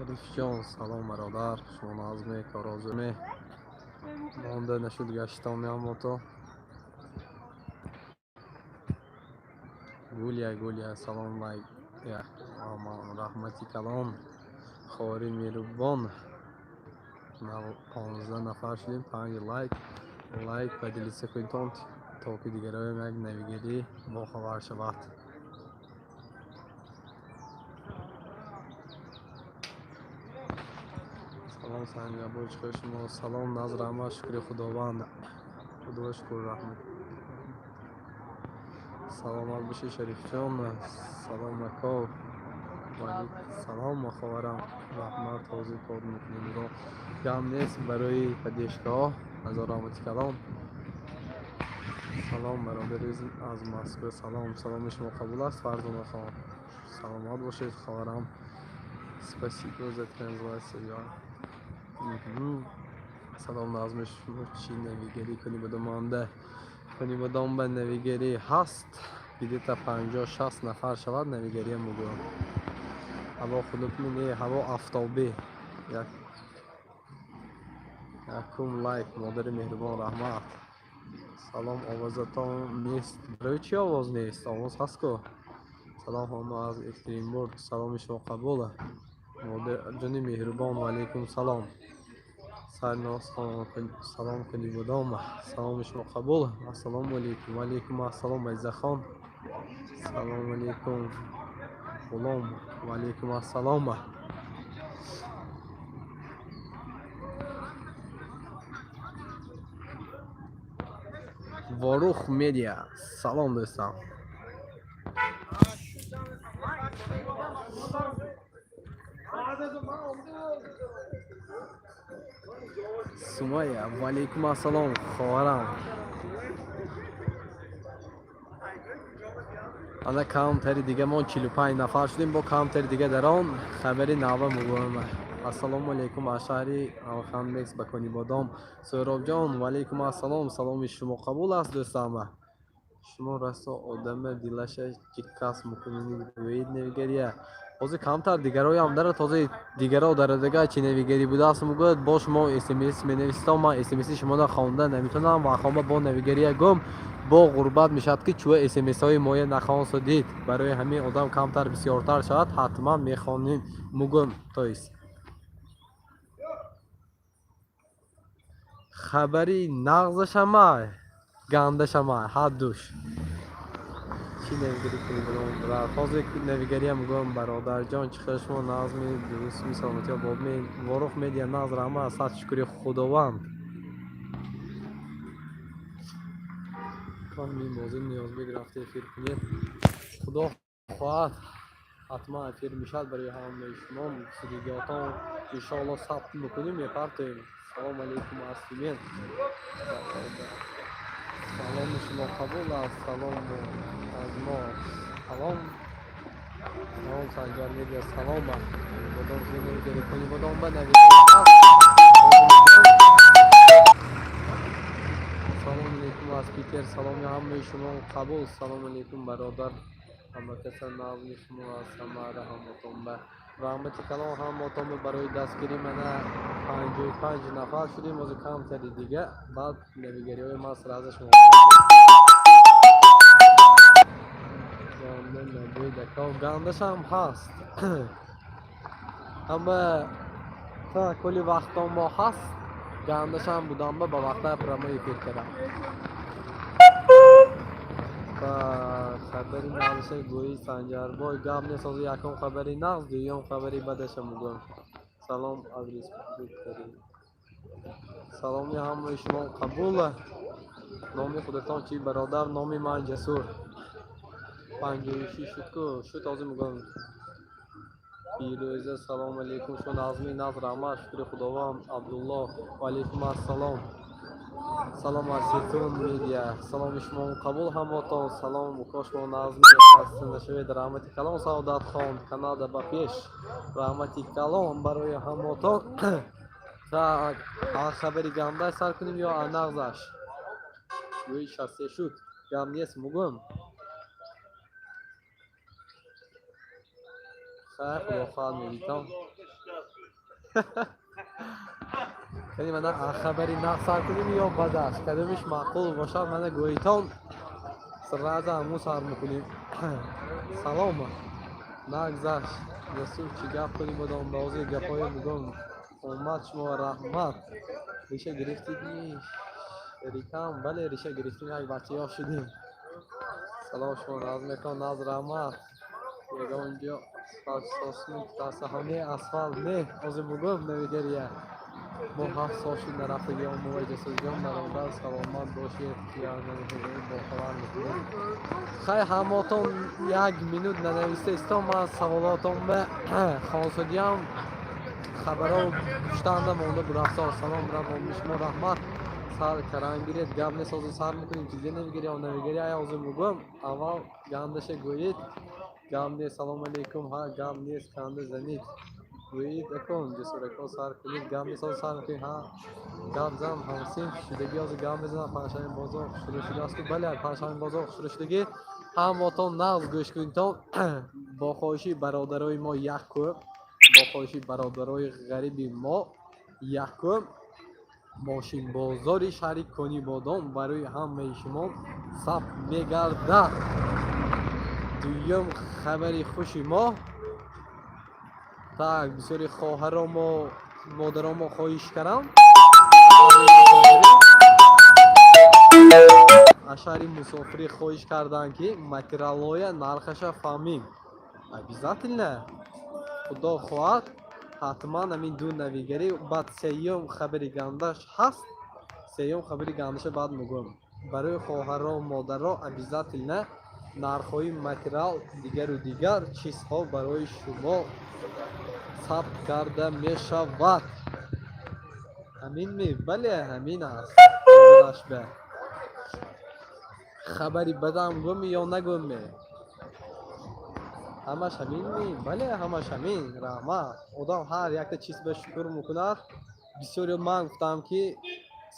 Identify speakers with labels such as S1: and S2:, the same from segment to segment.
S1: Шарифҷон, салом бародар, шумо назме корозуме монда нашуд гаштон меамото. Гулия, Гулия, салом лайк, раҳмати калон, хори меҳрубон. 15 нафар шудем, 5 лайк, лайк поделиться кунед, то ки дигароям як навигарӣ бохабар шавад. Салом Санҷабой, чӣ хел шумо? Салом Назр ама, шукри Худованд. Худо шукр, раҳмат. Саломат бошӣ Шарифҷон. Салом ако. Салом хоҳарам. Раҳмат, ҳозир кор мекунем. Гам нест барои поддержкаҳо. Ҳазор раҳмати калон. Салом бародари аз Москва. Салом, саломи шумо қабул аст Фарзона хон. Саломат бошед хоҳарам. Спасибо за трансляцию. Салом назми шумо чӣ навигарӣ кунӣ бодомонда? Кунӣ бодом ба навигарӣ ҳаст. Где-то 50-60 нафар шавад навигария мегӯям. Ҳаво хунук не, ҳаво афтобӣ. Якум лайк, модари меҳрубон, раҳмат. Салом, овозатон нест. Барои чӣ овоз нест? Овоз ҳаст ку. Салом ҳома аз Екатеринбург. Саломи шумо қабул. Модарҷони меҳрубон, ва алайкум салом. Сарноз салом кунӣ бодом. Саломи шумо қабул. Ассалому алайкум. Ва алайкум ассалом Азизахон. Салому алайкум Ғулом. Ва алайкум ассалом. Ворух Медиа. Салом дӯстам. Сумайя, ва алайкум ассалом хоҳарам. Ана камтари дига мо 45 нафар шудем, бо камтари дига дар он хабари нава мегӯям. Ассалому алайкум аз шаҳри Алханбекс ба Конибодом. Суҳробҷон, ва алайкум ассалом, саломи шумо қабул аст дӯстам. Шумо расо одама дилаша ҷиккас мекунед, гӯед навигария. Ҳозир камтар дигароям дара, тоза дигаро дарадага чӣ навигарӣ будааст мегӯяд, бо шумо смс менависитам, ман смси шуморо хонда наметавонам ва хонба бо навигария гум, бо ғурбат мешавад ки чӯ смсҳои моя нахонсу дид. Барои ҳамин одам камтар бисёртар шавад, ҳатман мехонем мегӯм. То есть хабари нағзашама, гандашама, ҳардуш. Чӣ навигарӣ кунӣ бодом? Ҳозир навигария мегӯям бародарҷон, чӣ хел шумо нағзми, дурустми, саломатиҳо бобми? Ворух Медиа нағз, раҳмат, сад шукри Худованд. Мебозим Ниёзбек рафта эфир кунед. Худо хоҳад ҳатман эфир мешавад барои ҳамаи шумо. Судигиҳотон иншоалло сабт мекунем, мепартоем. Салом алейкум аз Тюмен. Саломи шумо қабул аст. Салом аз мо. Салом. Салом Санҷар Медиа, салом. Бодом навигарӣ кунӣ бодом ба навигарӣ аст. Салом алейкум аз Питер. Саломи ҳамаи шумо қабул. Салом алейкум бародар. Ҳама каса назми шумо аз Самара ҳамотон ба раҳмати калон ҳамотон барои дастгирӣ. Мана 55 нафар шудем, ҳозир камтари дига, баъд навигариҳои ман сразу шумо. Гандашам ҳаст. Ҳама та кулли вақтон мо ҳаст, гандашам будам ба вақта прямой эфир кардам. Ба хабари нағзаша гӯи Санҷарбой гап нест, ҳозир якум хабари нағз, дуюм хабари бадаша мегӯям. Салом аз республикари. Саломи ҳамаи шумо қабул. Номи худатон чӣ бародар? Номи ман Ҷасур. 56 шуд ку, шуд ҳозир мегӯям. Фирӯза, салом алейкум. Шумо назми нағз, раҳмат, шукри Худованд. Абдулло, ва алейкум ассалом. Салом аз Ситун Медиа. Саломи шумо қабул ҳамотон. Салом укош мо назми хаста нашавед. Раҳмати калон Саодатхон, Канада ба пеш. Раҳмати калон барои ҳамотон. Так, хабари ганда сар кунем ё нағзаш? Гӯи 63 шуд. Гам нест мегӯям. Хайр, Худо хоҳад мебитам. Кани, мана, хабари нағз сар кунем ё бадаш? Кадомиш маъқул бошад, мана, гӯитон, сразу ҳамун сар мекунем. Салом, нагзашт, Ҷасур, чӣ гап кунем? Бодом ба ҳозир гапҳое мегӯм. Омад шумо, раҳмат. Риша гирифтид шерикам? Бале, риша гирифтим, як бача ёш шудем. Салом, шумо наз мекун, наз, раҳмат. Ягон ҷо асфалт не, асфалт не, ҳозир мегӯм. Навигария мо 7 сол шуд нарафтагӣ омова. Ҷасурҷон, бародар, саломат бошед, бохабар мекунед. Хай, ҳамотон як минут нанависта истом, ман саволотон ба хонсудиям хабаро пуштанда монда бурафтор. Салом, равоми шумо, раҳмат. Сар каран гиред, гап несозу, сар мекунем. Чизе навигирӣ, навигирӣ, ай, ҳозир мегӯм, аввал гандаша гӯед. Гап нест, салому алейкум. Ҳа, гап нест, канда занид, гӯед акон. Ҷасурако, сар кунед, гап несозу, сар мекунед. Ҳа, гап зан, ҳамсинф шудагӣ, ҳозир гап мезанам. Панҷшанбе бозор шурӯъ шудааст? Бале, панҷшанбе бозор шурӯъ шудагӣ. Ҳамотон нағз гӯш кунедтон. Бо хоҳиши бародарои мо якум, бо хоҳиши бародарои ғариби мо якум мошинбозори шаҳри Конибодом барои ҳамаи шумо сабт мегардад. Дуюм хабари хуши мо, так, бисёри хоҳаромо, модаромо хоҳиш кардам, аз шаҳри мусофирӣ хоҳиш карданд, ки материалҳоя нархаша фаҳмим. Обязательно, худо хоҳад, ҳатман ҳамин ду навигарӣ. Баъд сеюм хабари гандаш ҳаст, сеюм хабари гандаша баъд мегӯям. Барои хоҳаро, модаро обязательно нархҳои материал, дигару дигар чизҳо барои шумо сабт карда мешавад. Ҳамин ми? Бале, ҳамин аст. Ҳозирашба хабари бадам гӯми ё нагӯме? Ҳамаш ҳамин ми? Бале, ҳамаш ҳамин, раҳмат. Одам ҳар якта чиз ба шукр мекунад. Бисёре ман гуфтам, ки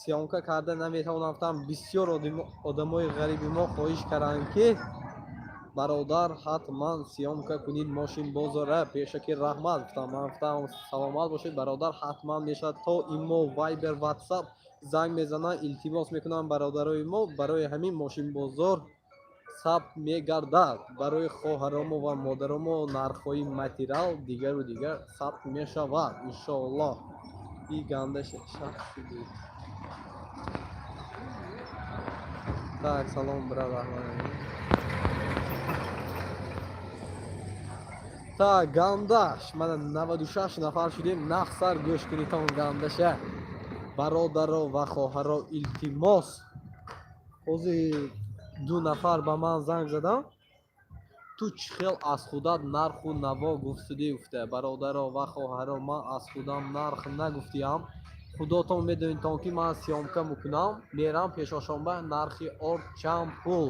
S1: съёмка карда наметавонам, гуфтам. Бисёр одамои ғариби мо хоҳиш карданд, ки бародар, ҳатман съёмка кунед мошинбозора, пешаки раҳмат, гуфтам. Ман гуфтам: саломат бошед, бародар, ҳатман мешавад. То имо, Вайбер, Ватсап занг мезананд, илтимос мекунанд бародарои мо. Барои ҳамин мошинбозор сабт мегардад, барои хоҳаромо ва модаромо нархҳои материал, дигару дигар сабт мешавад, иншоаллоҳ. И ганда шах шудед. Так, салом, брат, раҳмат. Так, гандаш, мана, 96 нафар шудем, нақсар гӯш кунитон гандаша. Бародаро ва хоҳаро, илтимос, ҳозир ду нафар ба ман занг задам: ту чӣ хел аз худат нарху наво гуфтудӣ, гуфта. Бародаро ва хоҳаро, ман аз худам нарх нагуфтиям. Худотон медонедтон, ки ман съёмка мекунам, мерам пешошонба, нархи орд чанд пул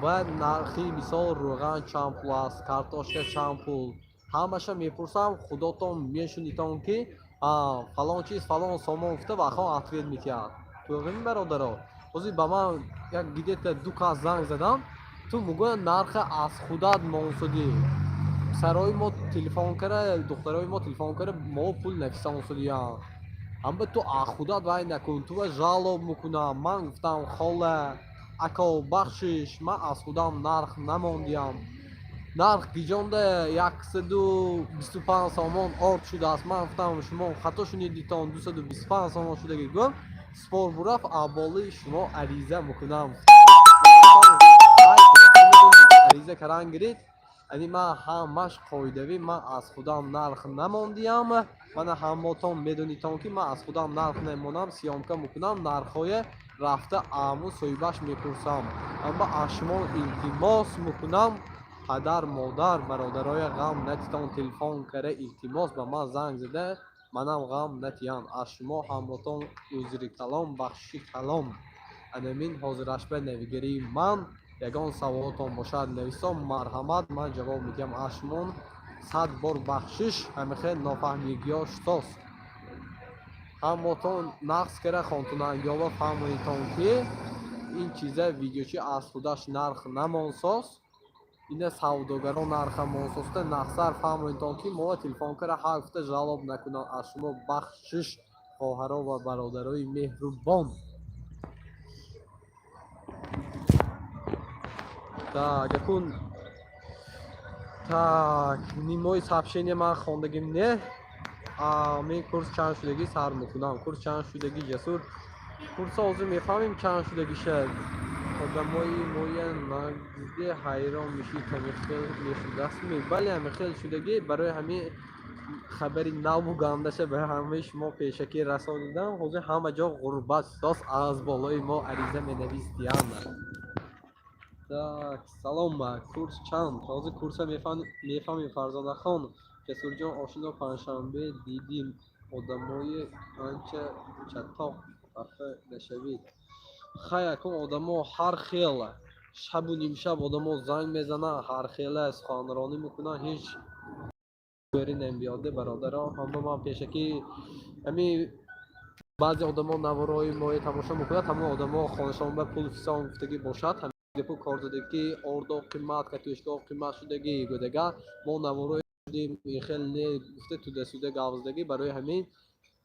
S1: ва нархи, мисол, рӯған чанд пул аст, картошка чанд пул, ҳамаша мепурсам. Худотон мешунитон, ки фалон чиз фалон сомон гуфта, вахон ответ метиҳад. Тоғрими, бародаро? Ҳозир ба ман як где-то ду кас занг задам: ту мегӯяд, нарха аз худат монсудӣ. Писарои мо телефон кара, духтарои мо телефон кара, мо пул нафисонсудиям. Ҳамба ту аз худат вай накун, ту жалоб мекунам. Ман гуфтам: хола, ако, бахшиш, ман аз худам нарх намондиям. Нарх гиҷонда 125 сомон орд шудааст. Ман гуфтам: шумо хато шунидитон, 225 сомон шудаги. Гӯм, спор бурафт, аболии шумо ариза мекунам. Ариза каран гирид. Ани ман ҳамаш қоидавӣ, ман аз худам нарх намондиям. Мана, ҳамотон медонитон, ки ман аз худам нарх намонам, съёмка мекунам, нархҳое рафта аму соҳибаш мепурсам. Амма аз шумо илтимос мекунам, падар, модар, бародароя ғам натитон. Телефон кара, илтимос, ба ман занг зада, манам ғам натиҳанд. Аз шумо ҳамотон узри калом, бахшиши калом. Анамин ҳозирашба навигарии ман. Ягон саволотон бошад, нависон, марҳамат, ман ҷавоб медиҳам. Аз шумо сад бор бахшиш, ҳамихел нофаҳмигиҳо шудост. Ҳамотон нақс кара, хонтунангиёба фаҳмонитон, ки ин чиза видеочи аз худаш нарх намонсоз. Ина савдогарон нарха монсоста нақсар фаҳмоедтон, ки мо телефон кара ҳар гуфта жалоб накунанд. Аз шумо бахшиш, хоҳаро ва бародарои меҳрубон. Так, акун так нимои сообщение ман хондагим не. Мен курс чанд шудагӣ сар мекунам. Курс чанд шудагӣ, Ҷасур? Курса ҳозир мефаҳмем чанд шудагиша. Одамои моя нагзде ҳайрон мешӣ, камихел мешудастми. Бале, ҳамихел шудагӣ, барои ҳамин хабари наву гандаша ба ҳамаи шумо пешакӣ расонидам. Ҳозир ҳама ҷо ғурбат шудааст, аз болои мо ариза менависдиянд. Так, салом, курс чанд? Ҳозир курса мефаҳмем, Фарзонахон. Ҷасурҷон, ошино панҷшанбе дидим. Одамои анча чатоқ, хафа нашавед. Хай, акун одамо ҳар хел, шабу нимшаб одамо занг мезананд, ҳар хела суханронӣ мекунанд, ҳеҷ гӯри намебиёде, бародаро. Ҳама ман пешакӣ ҳамин баъзе одамо наворҳои моя тамошо мекунад, ҳамон одамо хонашон ба пул фисон гуфтагӣ бошад, ҳамин гапу кор задагӣ, ки ордо қимат, картошка қимат шудагӣ гӯдага, мо наворҳои хел не гуфта туда-сюда гап задагӣ, барои ҳамин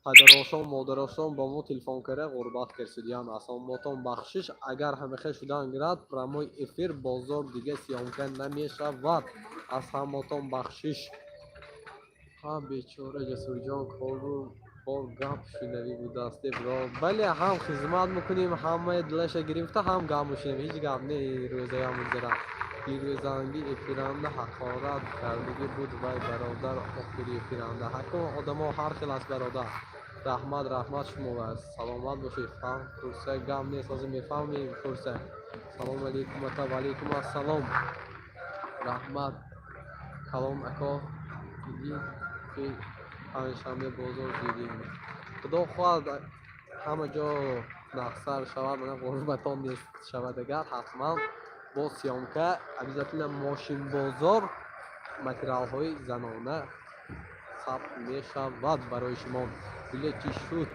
S1: падарошон, модарошон бо мо телефон карда ғурбат кардсудиянд. Ассаломотон бахшиш, агар ҳамихел шудан гирад, прямой эфир бозор дига съёмка намешавад. Аз ҳамотон бахшиш. Ҳа, бечора Ҷасурҷон, кору бор гап шунавӣ будааст, бро. Бале, ҳам хизмат мекунем, ҳамаи дилаша гирифта, ҳам гап мешунавем. Ҳеҷ гап не, рӯзаям мегузарад. Дирӯзанги эфиранда ҳақорат кардагӣ буд вай бародар охири эфиранда. Ҳакун одамо ҳар хел аст, бародар. Раҳмат, раҳмат шумо, саломат бошед. Фаҳм курса гап нест, ҳозир мефаҳмем курса. Салому алейкум ака, ва алейкум ассалом. Раҳмат калом ако, дидӣ ки панҷшанбе бозор дидем. Худо хоҳад, ҳама ҷо нақсар шавад, мана ғурбатон нест шавад, агар ҳатман бо съёмка обязательно мошинбозор материалҳои занона сабт мешавад барои шумо. Билет чӣ шуд?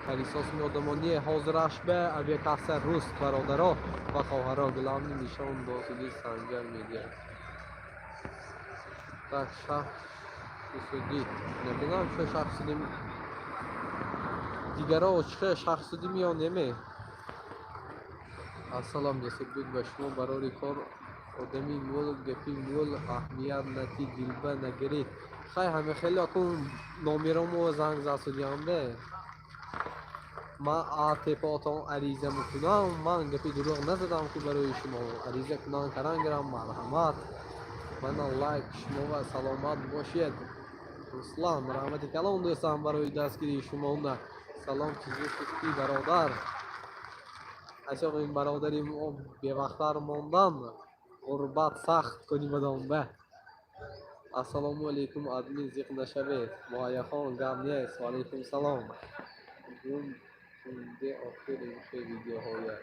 S1: Калисосми одамо не, ҳозираш ба авиакасса руст, бародаро ва хоҳаро. Главный нишон досуди Санҷар медиҳад. Так, шахси судӣ. Намедонам, чо шахси судӣ дигаро чӣ шахс судӣ ё неме? Ассалом, Ҷасурбек, ба шумо барори кор. Одами мол гапи мол аҳамият натӣ, дилба нагирӣ. Хай, ҳама хеле акун номеромо занг засудиямде. Ман атепотон ариза мекунам, ман гапи дурӯғ назадам, ки барои шумо ариза кунан каран гирам, марҳамат. Мана лайк шумо ва саломат бошед. Руслан, раҳмати калон дӯстам барои дастгирии шумона. Салом, чизе шуд ки бародар? Асоқ ин бародари мо бевақттар мондан, ғурбат сахт кунӣ бадонба. Ассалому алейкум, админ, зиқ нашавед. Муайяхон, гап нест. Ва алейкум салом. Гум кунде охир инхел видеоҳоя.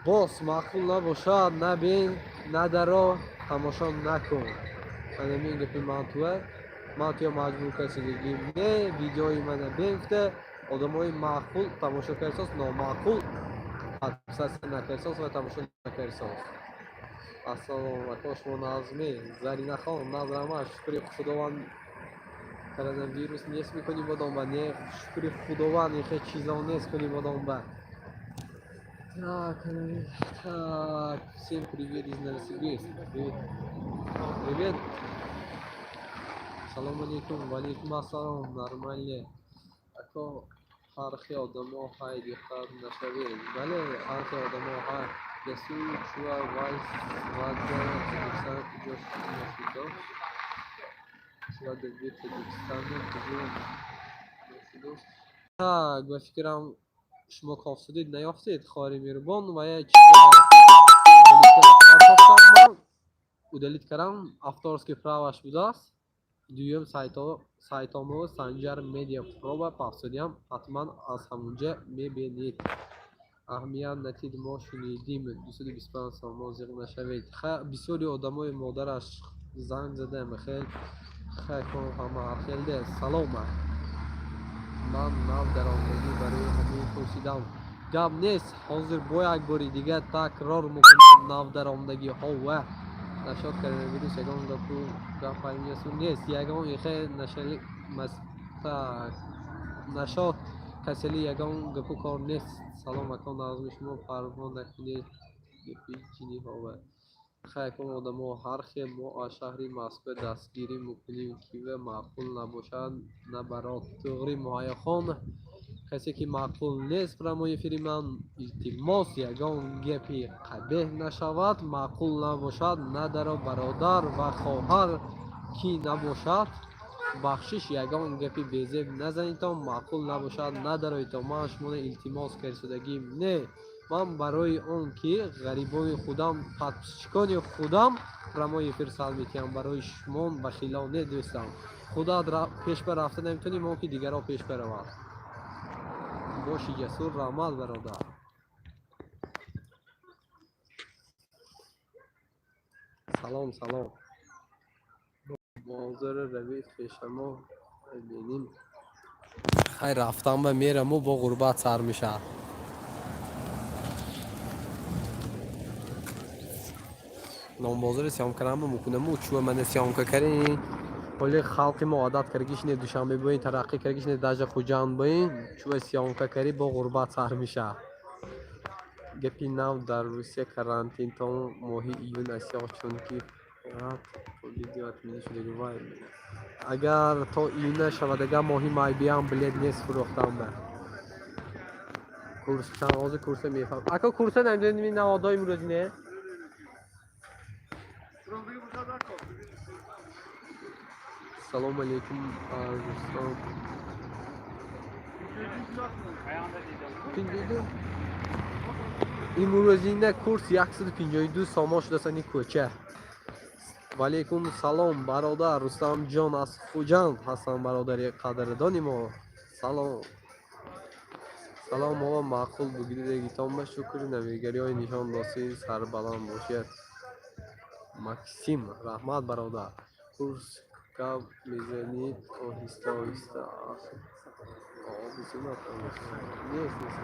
S1: Боз маъқул набошад, набин, надаро, тамошо накун. Анамин гапи ман туа. Ман туя маҷбур кардагим не, видеои мана бин гуфта, одамои маъқул тамошо кардсоз, номаъқул подписаться накардсоз ва тамошо накардсоз. Ассалому алайкум, шумо назмӣ? Заринахон, назрама, шукри Худованд, коронавирус нест мекунӣ бодомба, не, шукри Худованд, ихе чизо нест кунӣ бодомба. Так, так, всем привет из Новосибирска. Привет. Привет. Салом алейкум, ва алейкум ассалом, нормально. Ако, ҳар хел одамо ҳай, диққат нашавед. Бале, ҳар хел одамо ҳай. Ҷасур чуа вай свадьба Тоҷикистон куҷо нашудааст? Свадьба Тоҷикистона куҷо нашудааст? Так, ба фикрам, шумо кофтудед, наёфтед, хоҳари меҳрубон, ва як чиза удалить кардам, авторский праваш будааст. Дуюм сайтомо Санҷар Медиа Проба пафсудиам, ҳатман аз ҳамунҷа мебинед. Аҳамият натид, мо шунидим 225 сомон, зиқ нашавед. Бисёри одамои модараш занг задаем, хел хайкон ҳама ҳархелде. Салома. Ман нав даромадагӣ, барои ҳамин пурсидам. Гап нест, ҳозир бо як бори дига такрор мекунам, нав даромадагиҳо ва Нашод коронавирус ягон гапу гап ҳамиасу нест, ягон ихе нашали так нашод касали ягон гапу кор нест. Салом ако, назми шумо, парво накунед гапи ҷиниҳова. Хай акун одамо ҳар хел, мо аз шаҳри Москва дастгирӣ мекунем, кива маъқул набошад набарод. Туғри Муҳайёхон, касе ки маъқул нест прямой эфири ман, илтимос, ягон гапи қабеҳ нашавад, маъқул набошад надаро, бародар ва хоҳар ки набошад, бахшиш, ягон гапи безеб назанитон, маъқул набошад надароитон. Ман шуморо илтимос кардагим не, ман барои он ки ғарибони худам, подписчикони худам прямой эфир сар метиҳам, барои шумо бахило не, дӯстам. Худат пеш ба рафта наметавонӣ, мо ки дигарро пеш бараванд. Боши ҷасур, раҳмат, бародар. Салом, салом. Бозори равид хешамо бинем. Хай рафтан ба мераму бо ғурбат сар мешавад. Номбозори съёмка рама мукунаму чуа мана съёмка карин. Ҳоли халқи мо одат каргиш не, Душанбе боин, тараққӣ каргиш не, даже Хуҷанд боин, чуа съёмка карӣ бо ғурбат сар мешавад. Гапи нав дар Русия карантин то моҳи июн асёқ, чунки фақат видео отменӣ шудаги. Вай, агар то июн нашавад, агар моҳи май биям, билет нест фурӯхтан ба. Курс чанд? Ҳозир курса мефаҳм. Ако, курса намедонем, наводои имрӯз не? Салому алейкум, Рустам. Имрӯзина курс 152 сомон шудааст ани кӯча. Ваалейкум салом, бародар Рустамҷон, аз Хуҷанд ҳастам, бародари қадрдони мо. Салом. Салом, ова маъқул бугидагитон ба шукр, навигариҳои нишон досӣ, сарбаланд бошед. Максим, раҳмат, бародар. Курс гап мезанид оҳиста оҳиста. Нест, нест.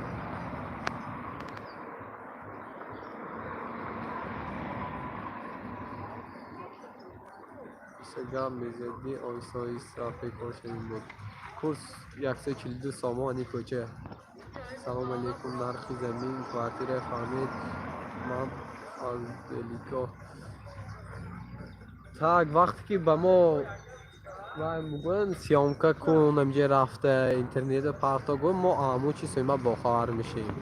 S1: Гап мезадӣ оҳиста оҳиста, бекор шудем буд. Курс 142 сомон ани кӯча. Салому алейкум, нархи замин, квартира фаҳмед, ман аз Делико. Так, вақте ки ба мо вай мегӯянд съёмка кун, ҳамҷа рафта интернета парто гӯ, мо ҳамун чиз ма бохабар мешавем.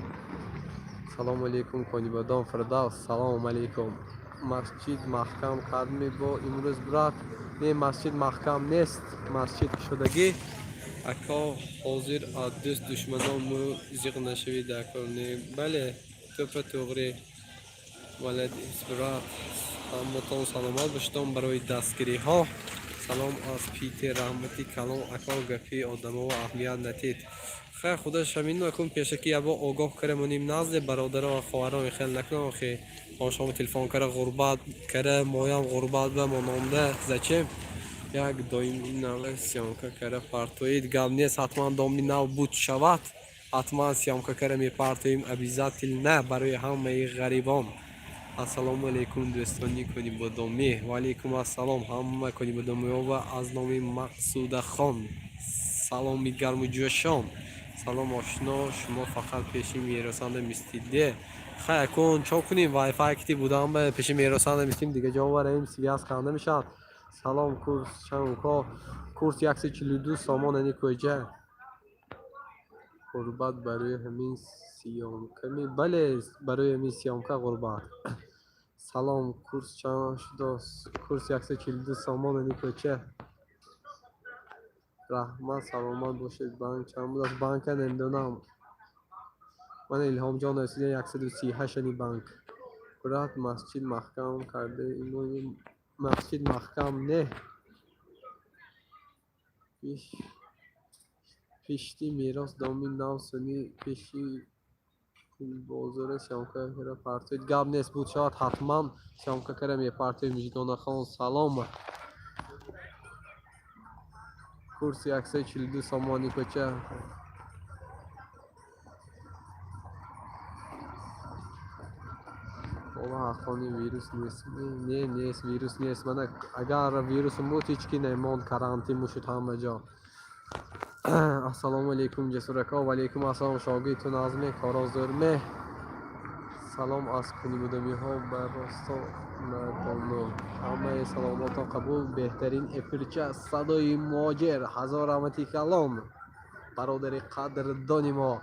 S1: Салому алейкум, Конибодом Фирдавс, салому алейкум. Масҷид маҳкам кардми бо имрӯз, брат? Не, масҷид маҳкам нест, масҷид кушодагӣ. Ако, ҳозир аз дӯст душманон му зиқ нашавед, ако не. Бале, тӯпа туғри. Молодец, брат. Ҳаматон саломат бошедон барои дастгириҳо. Салом аз Питер, раҳмати калом, ако, гапи одаморо аҳамият натед. Хайр, худаш ҳамин акун пешакӣ ябо огоҳ карамонем назде бародаро ва хоҳарон, хел накунам охи шомо телефон кара, ғурбат кара, моям ғурбат ба мононда, зачем як доими нав съёмка кара партоид, гап нест, ҳатман доми нав буд шавад, ҳатман съёмка кара мепартоем обязательно барои ҳамаи ғарибон. Ассалому алайкум, дӯстони Конибодомӣ. Ва алайкум ассалом, ҳама конибодомиёва аз номи Мақсудахон саломи гарму ҷӯшон. Салом, ошно, шумо фақат пеши меросанда мистиде. Хай, акун чо кунем, вайфай кити будан ба пеши меросанда мистим, дига ҷо вараем связь карда мешавад. Салом, курс чанд ко? Курс 142 сомон ани кӯча. Ғурбат барои ҳамин съёмка ми? Бале, барои ҳамин съёмка ғурбат. Салом, курс чанд шудааст? Курс 142 сомон ани кӯча. Раҳмат, саломат бошед. Банк чанд будааст? Банка намедонам. Мана Илҳомҷон расида, 138 ани банк. Брат, масҷид маҳкам карда, масҷид маҳкам не. Пишти мерос доми нав суни пеши пулбозора съёмка кара партоед. Гап нест, буд шавад, ҳатман съёмка кара мепартоем. Мижгонахон, салом. Курси 142 сомони кӯча. Хақони вирус нест? Не, нест, вирус нест. Мана агар вирус буд, ҳеҷ ки намонд, карантин мушуд ҳама ҷо. Ассалому алайкум, Ҷасур ака. Ва алайкум ассалом, шогирд, ту нағзме, коро зӯрме? Салом аз кунибудамиҳо ба Ростов на Дону. Ҳамаи саломотон қабул. Беҳтарин эфирча садои муҳоҷир. Ҳазор раҳмати калон, бародари қадрдони мо.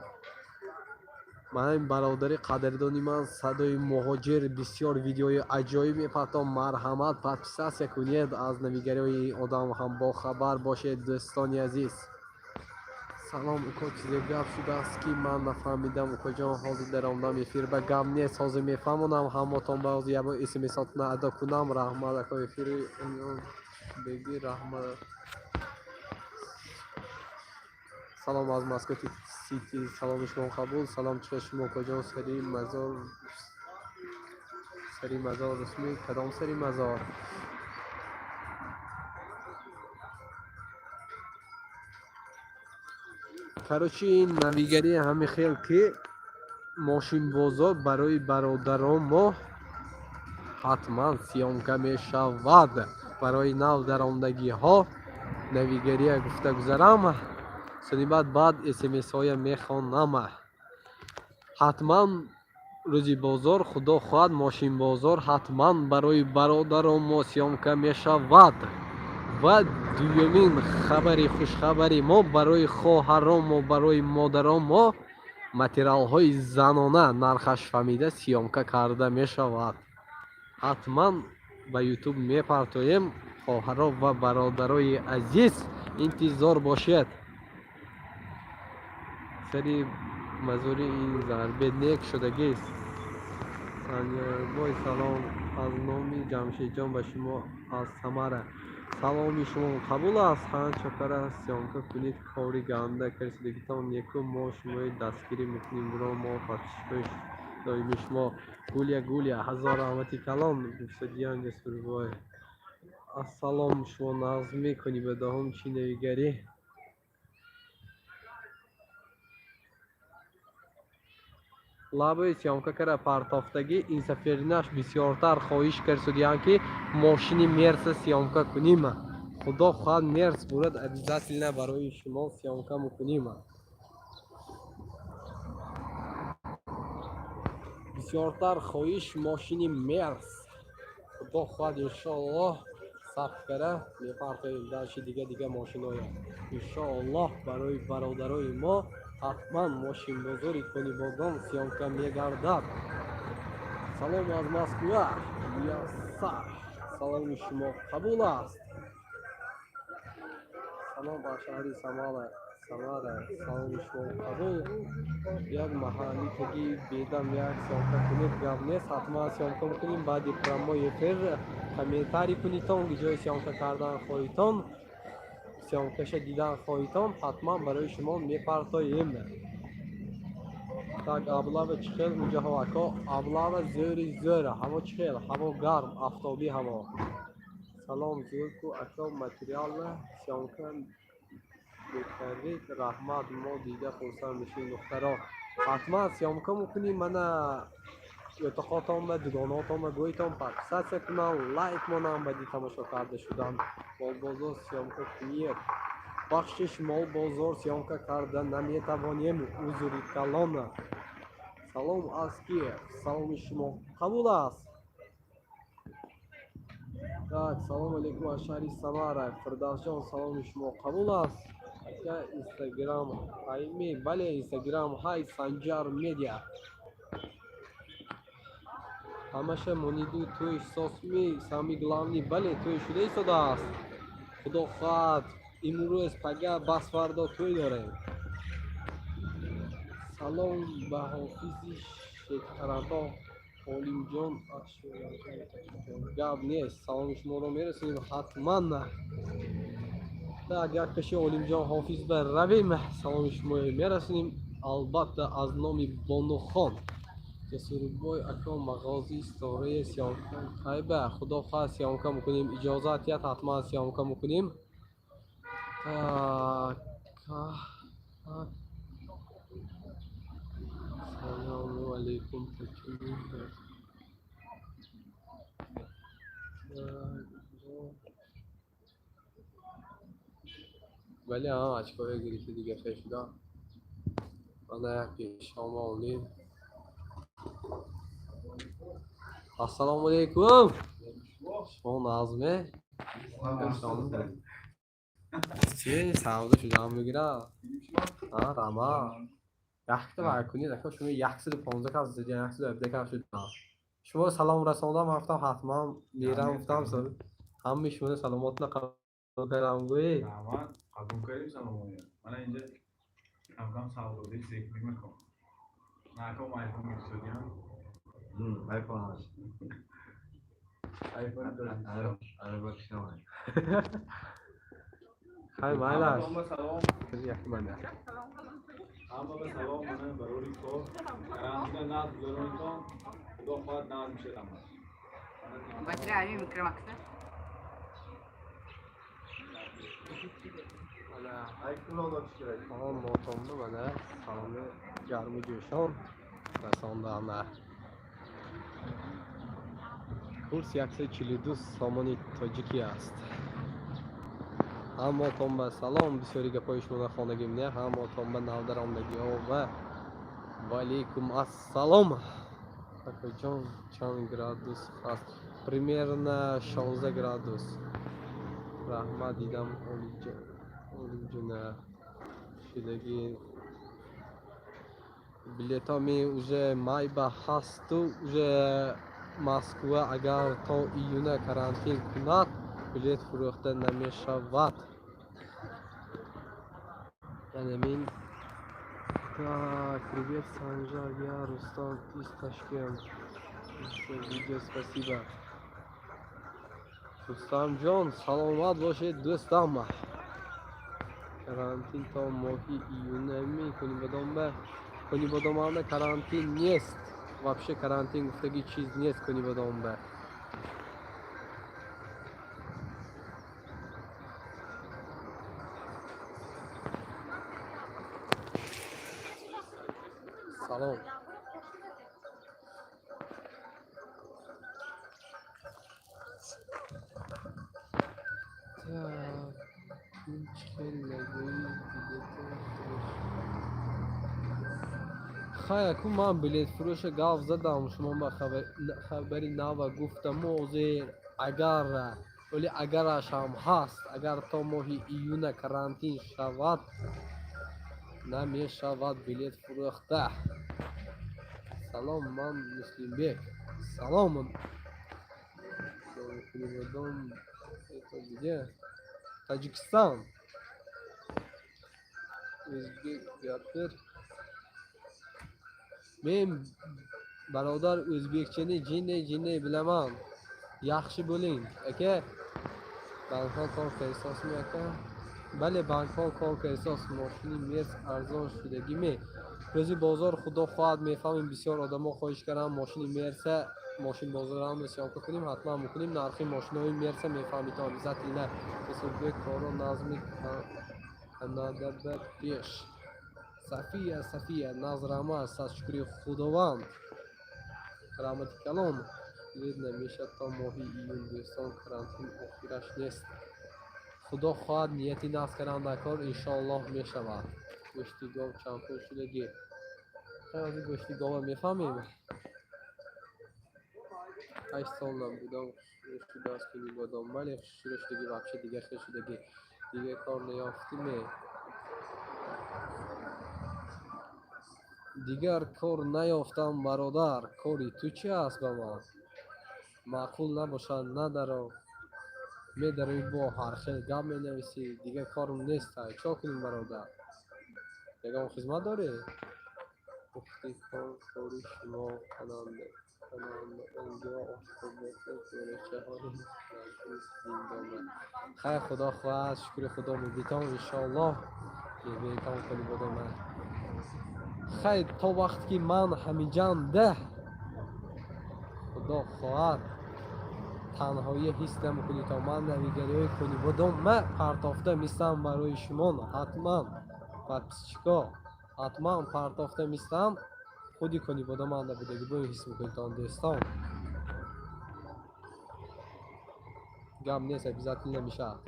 S1: Ман бародари қадрдони ман садои муҳоҷир бисёр видеои аҷоиб мепартом. Марҳамат, подписаться кунед, аз навигариҳои одам ҳам бохабар бошед, дӯстони азиз. Салом, уко, чизе гап шудааст, ки ман нафаҳмидам? Укоҷон, ҳозир даромадам эфир ба, гап нест, ҳозир мефаҳмонам ҳамотон ба. Ҳозир ябо смсотона адо кунам. Раҳмат, ако, эфири беги, раҳмат. Салом аз Москва Сити, саломи шумо қабул. Салом, чиқа шумо, укоҷон? Сари мазор, сари мазор русми? Кадом сари мазор? Короче, ин навигарии ҳамин хел, ки мошинбозор барои бародарон мо ҳатман съёмка мешавад. Барои нав даромадагиҳо навигария гуфта гузарам, сони баъд смсҳоя мехонам. Ҳатман рӯзи бозор, худо хоҳад, мошинбозор ҳатман барои бародарон мо съёмка мешавад. Ва дуюмин хабари хушхабари мо барои хоҳарон мо, барои модарон мо материалҳои занона нархаш фаҳмида съёмка карда мешавад. Ҳатман ба Ютуб мепартоем. Хоҳаро ва бародарои азиз, интизор бошед. Сари мазори ин зарбеднек шудагист. Санҷарбой, салом аз номи Ҷамшедҷон ба шумо аз Самара. Саломи шумо қабул аст. Ҳа, чопара съёмка кунед, кори ганда кардагитон неку, мо шумои дастгирӣ мекунем, бро, мо подписчикои доимии шумо. Гулия, Гулия, ҳазор раҳмати калон гуфтадиям. Ҷасурбой, ассалом, шумо нағз мекунӣ? Ба даҳом чӣ навигарӣ? Лабои съёмка кара партофтагӣ инсаферинаш бисёртар хоҳиш карсудиянд, ки мошини Мерса съёмка куним. Худо хоҳад, Мерс бурад, обязательно барои шумо съёмка мекуним. Бисёртар хоҳиш мошини Мерс. Худо хоҳад, иншоаллоҳ, сабт кара мепартоем. Дальше дига дига мошиноя, иншоаллоҳ, барои бародарои мо ҳатман мошинбозори Конибодом съёмка мегардад. Салом аз Москва, Ясар, саломи шумо қабул аст. Салом аз шаҳри Самара, Самара, саломи шумо қабул. Як маҳалли таги бедам як съёмка кунед. Гап нест, ҳатман съёмка мекунем. Баъди прямой эфир комментарий кунитон, ҷои съёмка кардан хоҳитон, съёмкаша дидан хоҳитон, ҳатман барои шумо мепартоем. Так, облава чӣ хел унҷаҳо, ако? Облава зӯри зӯр, ҳаво чӣ хел? Ҳаво гарм, афтобӣ ҳаво. Салом, зӯрку, ако, материал съёмка мекардед, раҳмат, мо дида хурсанд мешавем. Духтаро, ҳатман съёмка мекунем. Мана ётоқотон ба дугонаотон ба гӯйтон подписаться кунам, лайк монам баъди тамошо карда шудан. Молбозор съёмка кунед. Бахшиш, молбозор съёмка карда наметавонем, узри калона. Салом аз Киев, саломи шумо қабул аст. Так, салому алейкум аз шаҳри Самара. Фирдавсҷон, саломи шумо қабул аст. Ака, Инстаграм ҳайми? Бале, Инстаграм ҳай, Санҷар Медиа. Ҳамаша мониду тӯй сосми, самый главный. Бале, тӯй шуда истодааст. Худо хоҳад, имрӯз, пага, бас фардо тӯй дорем. Салом ба ҳофизи Шекарабоғ Олимҷон. Гап нест, саломи шуморо мерасонем ҳатман. Так, як пеши Олимҷон ҳофиз ба равем, саломи шуморо мерасонем албатта аз номи Бонухон. Ҷасурбой ако, мағози стораи съёмка хайба? Худо хоҳад, съёмка мекунем. Иҷозат диҳад, ҳатман съёмка мекунем. Так, салому алейкум. Бале, очкоя гирифти дига хел шуда. Мана як пешома олдим. Ассалому алайкум. Шумо нағзме? Чи савдо шудам мегира? Рама. Якта вай кунед, ака шумо 115 кас зидя, 117 кас шудам. Шумо салом расондам, ман гуфтам ҳатман мерам, гуфтам ҳамаи шуморо саломотна қабул кардам гӯӣ.
S2: Раҳмат, қабул кардем саломоя. Мана инҷа камкам савдоди зекрӣ мекун. Наком айфон гирифтодиам.
S3: Айфон ҳаст.
S2: Айфон
S3: Арабакшамай.
S1: Хай майлаш.
S2: Ҳама салом.
S1: Як мана.
S2: Ҳама ба салом, мана барори кор. Карантина нағз гузаронитон. Худо хоҳад нағз мешавад ҳамаш.
S4: Батарея микромакса.
S1: Мана салом мотонду мана саломи гарму ҷӯшон расондам. Курс 142 сомони тоҷикӣ аст. Ҳамаотон ба салом, бисёри гапҳои шуморо хонагим не, ҳамаотон ба навдаромдагиҳо ва ваалейкум ассалом. Акаҷон, чанд градус аст? Примерно 16 градус. Раҳмат, дидам олиҷуна шидагӣ. Билетҳо ми уже май ба ҳасту уже Москва агар то июна карантин кунад, билет фурӯхта намешавад. Яъне мин Так, привет, Санжар, я Рустам из Ташкент. Видео, спасибо. Рустамҷон, саломат бошед, дӯстам. Карантин то моҳи июна мекунибодомба. Конибодоманда карантин нест. Вообще карантин гуфтаги чиз нест Конибодомба. Салом. Так, ин чӣ хел нагӯи билетро. Хай, аку ман билетфурӯша гап задам, шумо ба хабари нава гуфтаму озер агар вале агараш ҳам ҳаст, агар то моҳи июна карантин шавад, намешавад билет фурӯхта. Салом, ман Муслимбек. Салом. Конибодом это где? Таджикистан. Ӯзбек гапир. Men бародар o'zbekchani jinday jinday bilaman. Yaxshi bo'ling, aka. Bankho кор кардисосми, ака? Бале, банкҳо кор кардисос. Мошини Мерс арзон шудагиме? Рӯзи бозор худо хоҳад мефаҳмем. Бисёр одамо хоҳиш карданд мошини Мерса, мошин бозорам съёмка кунем, ҳатман мекунем. Нархи мошинои Мерса мефаҳмед обязательно. Ҳисоббек коро назми Канада ба пеш. Сафия, Сафия, назрама, сад шукри Худованд. Раҳмати калон. Билет намешавад то моҳи июн, дӯстон, карантин охираш нест. Худо хоҳад нияти нағз кардан дар кор иншоаллоҳ мешавад. Гӯшти гов чанд пул шудагӣ? Хай, ҳозир гӯшти гова мефаҳмем. 8 сол набудам, хушрӯ шудааст Конибодом. Бале, хушрӯ шудагӣ, вообще дига хел шудагӣ. Дига кор наёфтиме? Дигар кор наёфтам, бародар. Кори ту чи аст ба ман? Маъқул набошад, надаро. Медарои бо ҳар хел гап менависӣ. Дигар корм нест. Чо кунем, бародар? Ягон хизмат дорӣ? Гуфти кор кори шумо кананда. Кананда онҷо ошхобоқу кӯрачаҳои зиндона. Хай, худо хоҳад, шукри худо мебитон иншоаллоҳ. Мебинитон Конибодома. Хай, то вақте ки ман ҳамиҷанда, худо хоҳад, танҳоӣ ҳис намекунед. То ман навигариҳои Конибодома партофта мистам барои шумо ҳатман. Подписчико ҳатман партофта мистам. Худи Конибодоманда будагӣ бо ҳис мекунед он дӯстон. Гап нест, обязательно мешавад.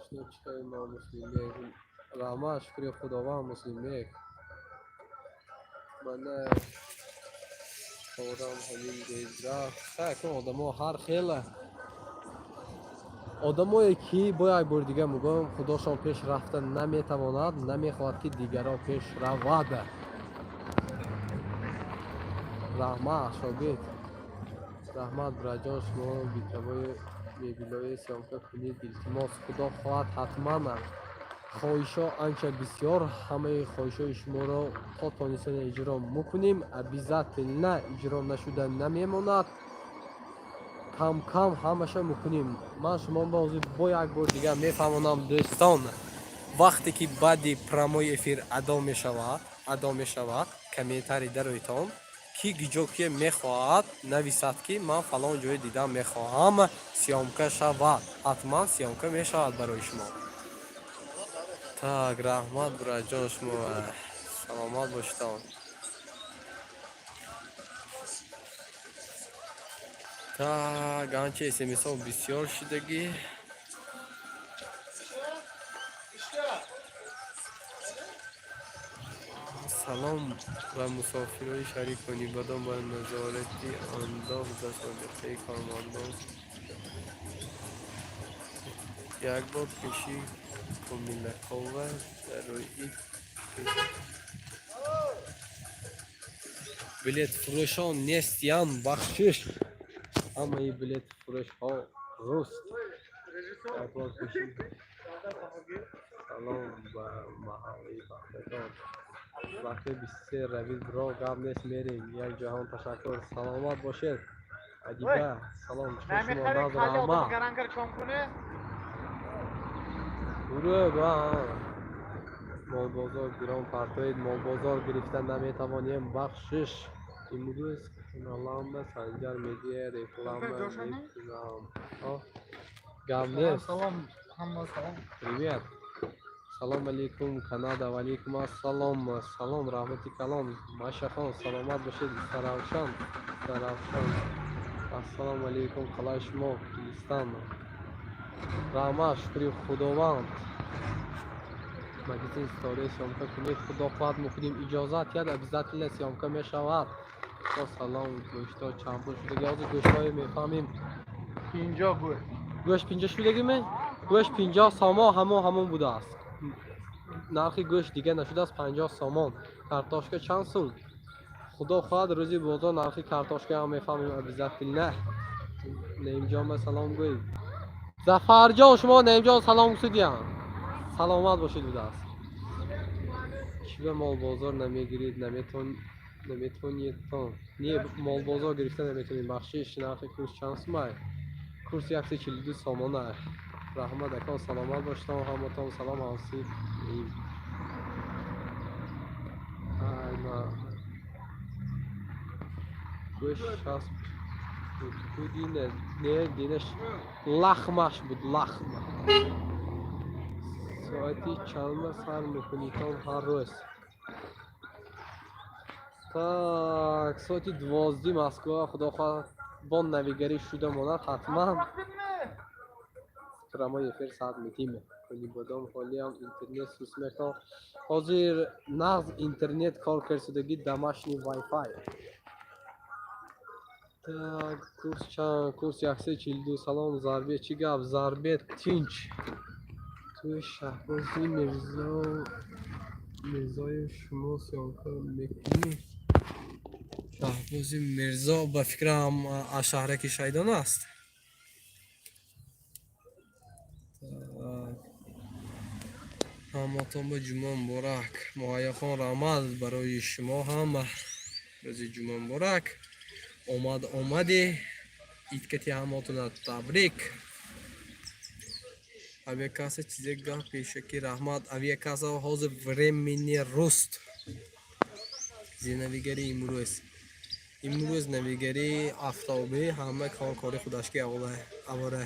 S1: Ошно чӣ ма, Муслимбек? Раҳмат, шукри Худованд, Муслимбек. Мана корам ҳамин рафт. Хайкун, одамо ҳар хела. Одамое ки, бо як бори дига мегӯям, худошон пеш рафта наметавонад, намехоҳад, ки дигарон пеш равад. Раҳмат, шогирд. Раҳмат, бираҷон. Шумо битавои мебелҳои съёмка кунед, илтимос. Худо хоҳад, ҳатман. Хоҳишҳо анча бисёр, ҳамаи хоҳишҳои шуморо то тонистани иҷро мекунем, обязательно, иҷро нашуда намемонад. Кам кам ҳамаша мекунем. Ман шумо ҳозир бо як бор дигар мефаҳмонам, дӯстон: вақте ки баъди прямой эфир адо мешавад, комментарий дароитон, ки гиҷо ки мехоҳад нависад, ки ман фалон ҷое дидан мехоҳам, съёмка шавад, ҳатман съёмка мешавад барои шумо. Так, раҳмат, бираҷон, шумо саломат бошедон. Так, анча смсҳо бисёр шудагӣ. Салом ба мусофирони шаҳри Конибодом, ба назорати андоз дар собиқаи кормандон як бор пеши Комилакова дар рӯи билетфурӯшон нестиян, бахшиш, ҳамаи билетфурӯшҳо руст. Як бор пеши. Салом ба маҳаллаи бандагон. Вақти 23 равид, бро, гап нест, мерем. Як ҷаҳон ташаккур, саломат бошед. Адиба, салом, шумо раҳмат. Дурӯғ. Молбозор гирон партоед, молбозор гирифта наметавонем, бахшиш. Имрӯз каналама Санҷар Медиа реклама мекунам. Гап нест. Привет, салом алейкум, Канада. Валейкум ассалом, салом, раҳмати калом, Машахон, саломат бошед. Саравшан, Саравшан, ассалому алейкум, қалай шумо, Гулистон? Раҳмат, шукри Худованд. Магазин Ситораи съёмка кунед. Худо хоҳад, мекунем, иҷозат яд, обязательно съёмка мешавад. Салом, гӯштҳо чанд пул шудаги? Ҳозир гӯштҳое мефаҳмем.
S2: 50 гӯшт.
S1: Гӯшт 50 шудагиме? Гӯшт 50 сомон, ҳамон будааст. Нархи гӯшт дига нашудааст, 50 сомон. Картошка чанд сум? Худо хоҳад, рӯзи бозор нархи картошкаам мефаҳмем обязательно. Наимҷон, салом гӯй. Зафарҷон, шумо, Наимҷон, салом гусудиям, саломат бошед будааст. Чиба молбозор намегиред? Наметонедтон? Не, молбозор гирифта наметонем, бахшиш. Нархи курс чанд сумай? Курс 142 сомона. Раҳмат, акон, саломат бошедон, ҳаматон салом. Ҳамсиб. Айма гӯшт 60 буд ку, дина не, динаш лахмаш буд, лахма. Соати чандба сар мекунитон ҳар рӯз? Так, соати 12 Москва. Худо хоҳад, бо навигарӣ шуда монад, ҳатман прямой эфир саат медиҳем. Конибодом ҳолиам интернет сус мекунам. Ҳозир нағз интернет кор кардсудагӣ, домашний вайфай. Так, курс чанд? Курс 142. Салом, Зарбе, чӣ гап, Зарбе? Тинч. Туи Шаҳбози Мирзо, Мирзоев, шумо съёмка мекунӣ? Шаҳбози Мирзо, ба фикрам, аз шаҳраки Шайдон аст. Так, ҳаматон ба ҷумъа муборак. Муҳайёхон, раҳмат, барои шумо ҳам рӯзи ҷумъа муборак. Омад омаде идкати ҳаматона табрик. Авиакасса чизе гап пешакӣ, раҳмат. Авиакасса ҳозир времени рост зи навигарии имрӯз навигарии афтобӣ, ҳама кор кори худашки авора.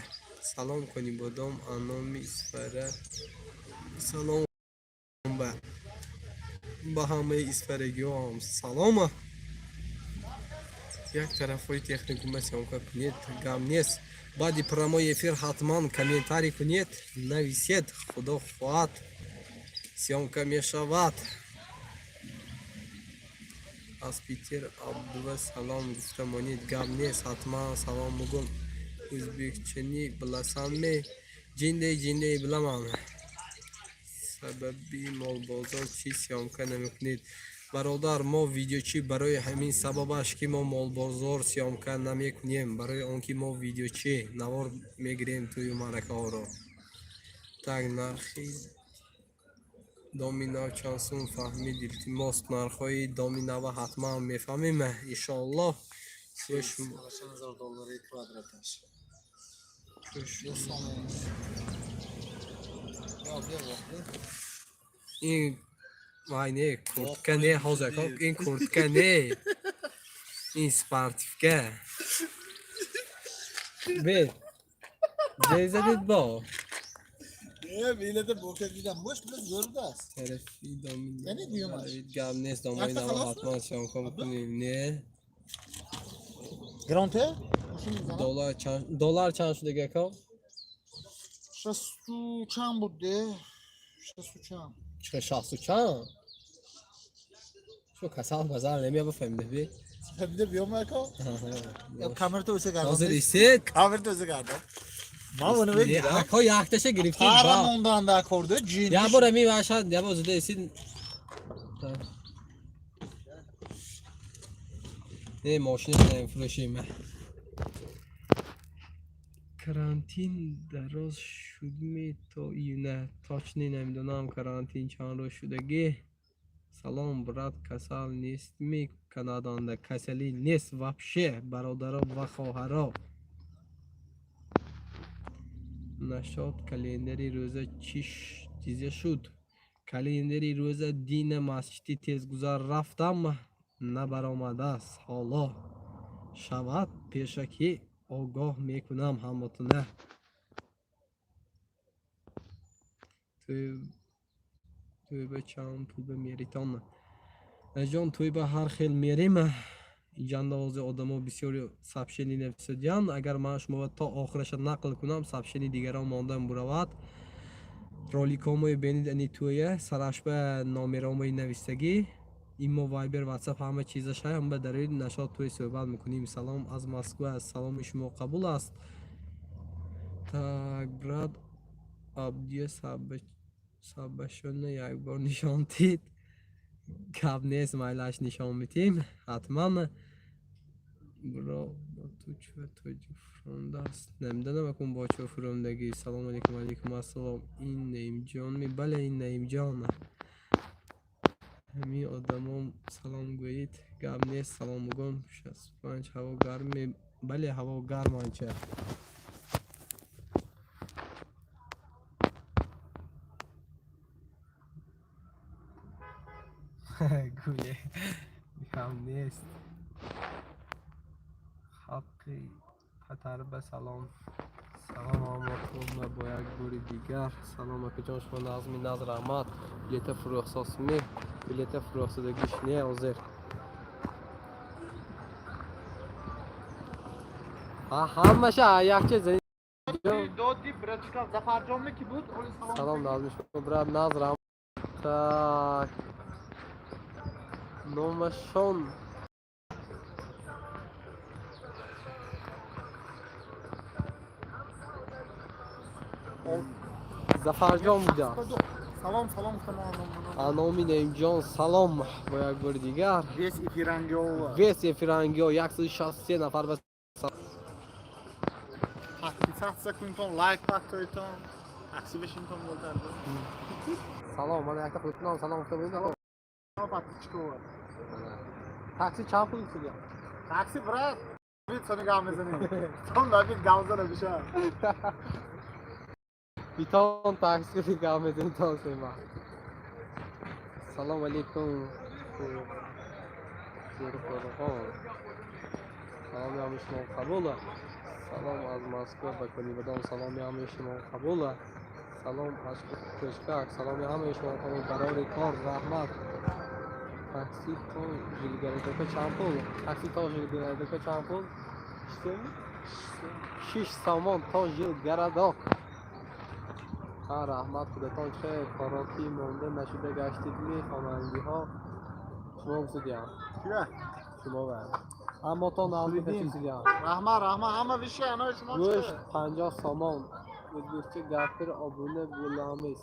S1: Салом, Конибодом, аноми Исфара, салом. Ба ҳамаи исфарагиҳоам салом. Як тарафҳои техникума съёмка кунед. Гап нест. Баъди прямой эфир ҳатман комментарий кунед, нависед, худо хоҳад, съёмка мешавад. Аз Питер Абдува салом гуфта монед, гап нест, ҳатман салом мугум. Ӯзбекчани биласанми? Ҷиндей ҷиндей биламан. Сабаби молбозор чӣ съёмка намекунед? Бародар, мо видеочӣ, барои ҳамин сабабаш ки мо молбозор съёмка намекунем, барои он ки мо видеочӣ навор мегирем тӯю маъракаҳоро. Так, нархи доми нав чанд сум фаҳмид, илтимос. Нархҳои доми нава ҳатман мефаҳмем, иншоаллоҳ.
S5: 8000 доллари квадраташ.
S1: Хуш.
S5: Ё сомон. Ё бия вақти.
S1: Ин вай не, куртка не, ҳозир ин куртка не, ин спортивка. Бе зезадид бо
S5: Не, билета бока дидам. Бош билет зӯрдаст.
S1: Тарафи доми
S5: Яъне дуюмаш.
S1: Гап нест, домои
S5: Якта
S1: нава
S5: халос?
S1: ҳатман съёмка мекунем, не.
S5: Гранте? Мошин мезанам.
S1: Доллар чанд, доллар чанд шуд ака?
S5: 60 чанд буд де? 60 чанд.
S1: Чӣ, 60 чанд? Шо касал базар намея, бифаҳмида би.
S5: Фаҳмида биём ака? Камерато өсе гардон.
S1: Ҳозир истед.
S5: Камерато өсе гардон. Ман уну мегирам.
S1: Ака, якташа гирифтед.
S5: Пара
S1: Ба
S5: мондан дар корда ҷин.
S1: як бор ами ваша, як бор зуда истед. Не, мошина фурӯшем. Карантин дароз шудми то июна? Точно намедонам, карантин чанд рӯз шудагӣ. Салом, брат, касал нестми Канаданда? Касалӣ нест вообще, бародаро ва хоҳаро. Нашод календари рӯза чӣ чизе шуд? Календари рӯза дина масҷиди тезгузар рафтам, набаромадааст ҳоло. Шавад, пешакӣ огоҳ мекунам ҳамотуна. Тӯйба чанд пулба меритон? Ҷон, тӯйба ҳар хел мерем. Инҷанда ҳозир одамо бисёри сообщение нависодиянд. Агар ман шуморо то охираша нақл кунам, сообщение дигарон монда буравад. Роликҳомои бенид, ани тӯя сарашба номеромои навистагӣ, имо, Вайбер, Ватсап, ҳама чизаша ҳама дар рӯи нашод тӯй суҳбат мекунем. Салом аз Москва, саломи шумо қабул аст. Так, брат, Абдия сабашона якбор нишон дид. Гап нест, майлаш, нишон медиҳем ҳатман. Бро, бо ту чӯ тоҷик фурондааст? Намедонам, акун бо чӯ фурондагӣ. Салому алейкум. Алейкум ассалом. Ин Наимҷон ми? Бале, ин Наимҷон. Ҳамин одамон салом гӯед. Гап нест, салом мегӯм. 65, ҳаво гарме? Бале, ҳаво гарм анча. Гуле, гап нест. Халқи Қатарба салом. Салом ҳаматонба бо як бори дигар. Салом, акаҷон, шумо назми наз, раҳмат. Билета фурӯхсосми? Билета фурӯхсодагиш не ҳозир. Ҳамаша якча.
S5: Доди братчика Зафарҷон ки буд? Оли салом.
S1: Салом, назми шумо, брат, наз, раҳмат. Так, номашон Зафарҷон буда.
S5: Салом, салом тамом.
S1: Аноми Наимҷон салом бо як бори дигар.
S5: Весь эфирангио.
S1: Весь эфирангио, 163 нафар ба.
S5: Подписаться кунтон, лайк паттойтон, такси бешинтон болтарда.
S1: Салом, мана якта худтунам салом гуфта будед.
S5: Подписчика.
S1: Такси чанд пул гуфтига?
S5: Такси, брат. Бит сони гап мезанем. Том набит гап зана биша.
S1: Битон такси гап мезанем то сема. Салом алейкум. Зурқурғон. Саломи ҳамаи шумо қабул. Салом аз Москва ба Конибодом, саломи ҳамаи шумо қабул. Салом аз Кӯшкак, саломи ҳамаи шумо қабул. Барори кор, раҳмат. Такси то Жилгородока чанд пул? Такси то Жилгородока чанд пул? 6 сомон то Жилгородок. Ҳа, раҳмат, худатон чӣ? Хӯрокӣ монда нашуда гаштидми? Хонангиҳо шумо гусидиям.
S5: Кия?
S1: Шумо ва ҳаматон
S5: Сидим.
S1: наздикасидиям.
S5: Раҳмат, раҳмат, ҳама виши анои шумо.
S1: Гӯшт 50 сомон. O'zbekcha gapir, obuna bo'lamiz.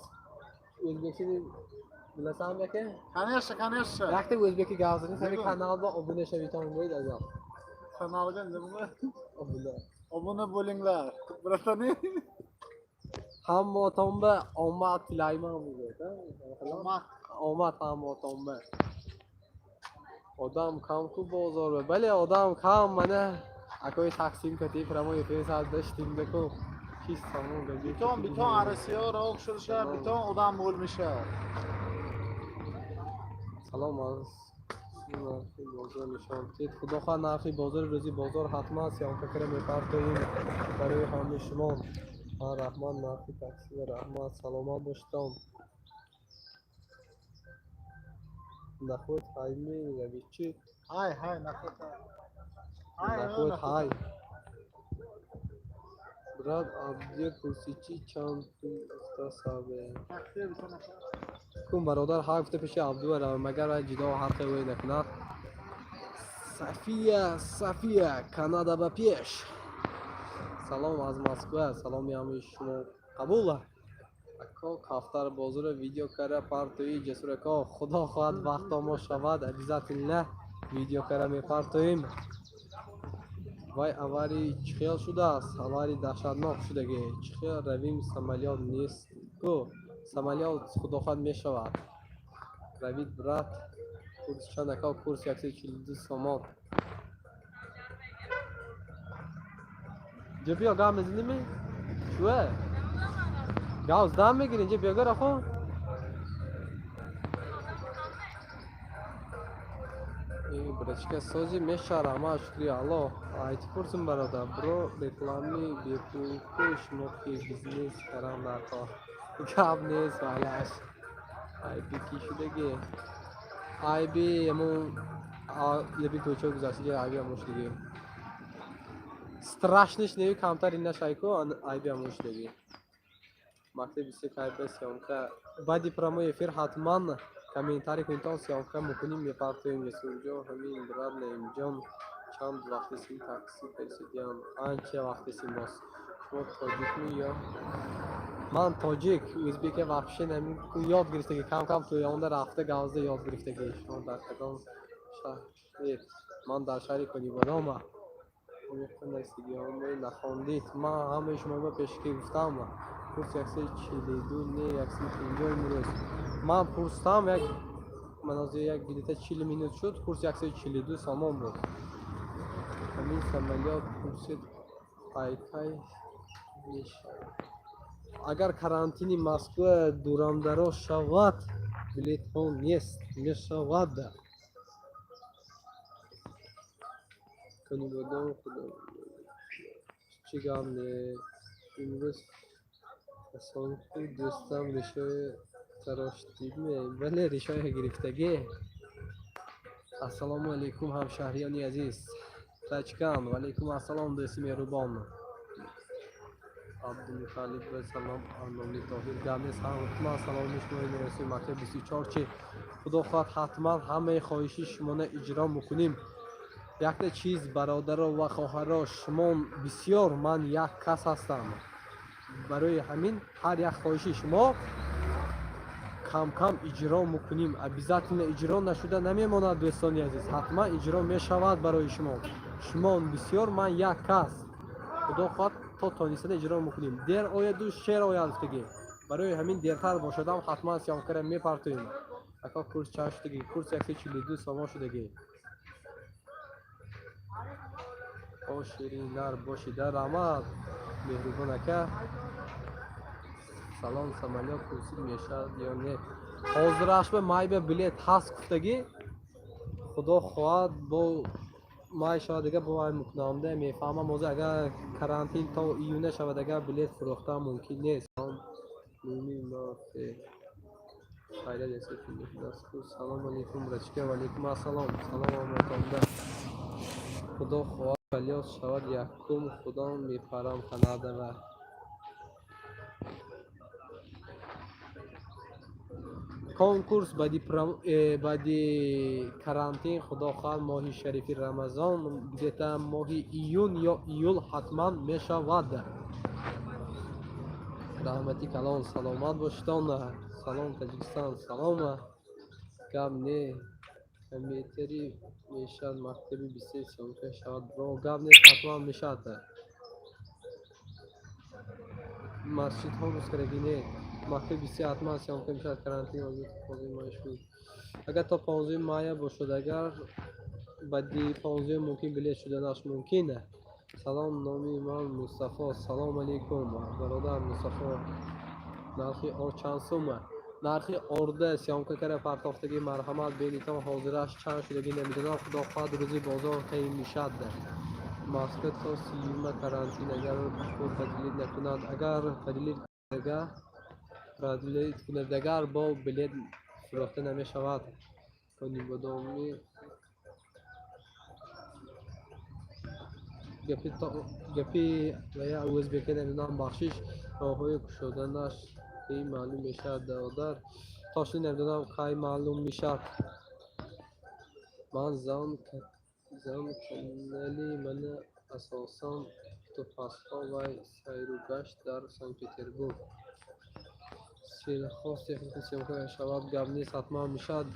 S1: O'zbekcha bilasanmi, aka?
S5: Конечно, конечно.
S1: Yakta o'zbekcha gapirsin, seni
S5: Nima?
S1: Kanalda obuna shaviton qo'ydi azob.
S5: Kanalga nima?
S1: Obuna.
S5: Obuna bo'linglar. Братаны.
S1: Hamma tomba omad tilayman bugun.
S5: Omad.
S1: Omad hamma tomba. Odam kam-ku bozorda. Бале, одам кам, mana акои тақсим кати прямой эфир соат даштимда-ку. 6 сомон газет.
S5: Битон, битон Россия роq шуриша, битон odam bo'lmisha.
S1: Салом, аз нархи бозор нишон дид. Худо хоҳад, нархи бозори рӯзи бозор ҳатман съёмка кара мепартоем барои ҳамаи шумо. Ҳа, раҳмат, нархи такси, раҳмат, саломат бошедон. Нахӯд ҳайми равичи.
S5: Ҳай, ҳай, нахӯд. Ҳай,
S1: Нахӯд ҳай. Брат, Абдия пурсичи чанд пул уфта сабе. Кун, бародар, ҳар гуфта пеши Абдуа равам, магар вай ҷидо ҳар хел вой накунад. София, София, Канада ба пеш. Салом аз Москва, саломи ҳамаи шумо қабул. Ако, кафтар бозора видео кара партои, Ҷасур ако, худо хоҳад, вақто мо шавад, обязательно видео кара мепартоем. Вай авария чӣ хел шудааст? Авария даҳшатнок шудагӣ. Чӣ хел равим, самолёт нест ку? Самолёт, худо хоҳад, мешавад. Равид, брат, курс чанд, ака? Курс 142 сомон. Ҷа биё, гап мезаними? Чӯе? Гав дам мегирӣ, инҷа биё гара хо. Братишка, сози меша, раҳмат, шукри Аллоҳ. Айти пурсум, бародар, бро, реклами бепулку шумо ки бизнес карам дар кор. Гап нест, валаш. Айби ки шудагӣ? Айби ҳамун лаби кӯча гузаштаги, айби ҳамон шудагӣ. Страшный ш нею, камтар ина шайку, айби ҳамон шудагӣ. Мактаби се кайба съёмка. Баъди прямой эфир ҳатман комментарий кунитон, съёмка мекунем, мепартоем. Ҷасурҷон, ҳамин брат Наимҷон чанд вақти син такси персидиан? Анча вақти син боз. Шумо тоҷикми ё? Ман тоҷик, ӯзбека вообще ёд гирифтагӣ, кам кам тӯёнда рафта гавзда ёд гирифтагӣ. Шумо дар кадом шаҳред? Ман дар шаҳри Конибодома. Нахондид. Ман ҳамаи шуморо пешакӣ гуфтам. Курс 142, не, 150 имрӯз. Ман пурсам, як манозир як билета 40 минут шуд, курс 142 сомон буд. Ҳамин самолёт пурсид айкай мешавад. Агар карантини Москва дурамдароз шавад, билетҳо нест, мешавад. Конибодом худо чӣ гап не. Имрӯз Ҳасонку дӯстам ришои тароштидме? Бале, ришоя гирифтагӣ. Ассалому алайкум, ҳамшаҳриёни азиз. Тачкан, ва алайкум ассалом, дӯсти меҳрубон. Абдумуталиб, салом, Аномли Тоҳир, гап нест, ҳатман саломи шумои мерасем. Мактаби 24 чи? Худо хоҳад, ҳатман ҳамаи хоҳиши шуморо иҷро мекунем. Якта чиз, бародаро ва хоҳаро, шумо бисёр, ман як кас ҳастам. Барои ҳамин ҳар як хоҳиши шумо кам-кам иҷро мекунем. Обязательно иҷро нашуда намемонад, дӯстони азиз. Ҳатман иҷро мешавад барои шумо. Шумо бисёр, ман як кас. Худо хоҳад, то тонистана иҷро мекунем. Дер ояду шер ояд гуфтагӣ. Барои ҳамин дертар бошадам, ҳатман съёмка ра мепартоем. Ака, курс чанд шудагӣ? Курс 142 сомон шудагӣ. О, шириннар бошида, раҳмат, меҳрубон ака. Салом, самолёт пурсид мешавад ё не? Ҳозирашба майба билет ҳаст гуфтагӣ. Худо хоҳад, бо май шавад, дигар бо май мекунамда, мефаҳмам. Ҳозир агар карантин то июна шавад, агар билет фурӯхтан мумкин нест. Хайрат. Салом алейкум, братишка, ва алейкум ассалом. Салом омадонда. Худо хоҳад. Халёс шавад, якум худам мепарам Канадава. Конкурс баъди карантин, худо хоҳад, моҳи шарифи Рамазон, где-то моҳи июн ё июл ҳатман мешавад. Раҳмати калон, саломат бошедон. Салом, Таҷикистон, салом. Гап не, комментари мешавад, мактаби бисер съёмка шавад. Бро, гап нест, ҳатман мешавад. Масҷидҳо рӯзкарагӣ не, мактаби бисер ҳатман съёмка мешавад. Карантин ҳозир 15 май шуд. Агар то 15 мая бошад, агар баъди 15 мумкин билет шуданаш мумкин. Салом, номи ман Мустафо. Салом алейкум, бародар Мустафо. Нархи орд чанд сум? Нархи орда съёмка кара партофтагӣ, марҳамат, бенитон. Ҳозираш чанд шудагӣ намедонам, худо хоҳад, рӯзи бозор таъин мешавад. Москва то 30-юма карантин, агар бо продлить накунад. Агар продлить кунад, агар бо билет фурӯхта намешавад. Конибодоми гапи вая ӯзбека намедонам, бахшиш. Роҳҳои кушоданаш кай маълум мешавад, бародар? Точно намедонам, кай маълум мешавад. Ман зан канали мана асосан китобпасҳо ва сайру гашт дар Санкт-Петербург. Сельхозтехника съёмка шавад, гап нест, ҳатман мешавад.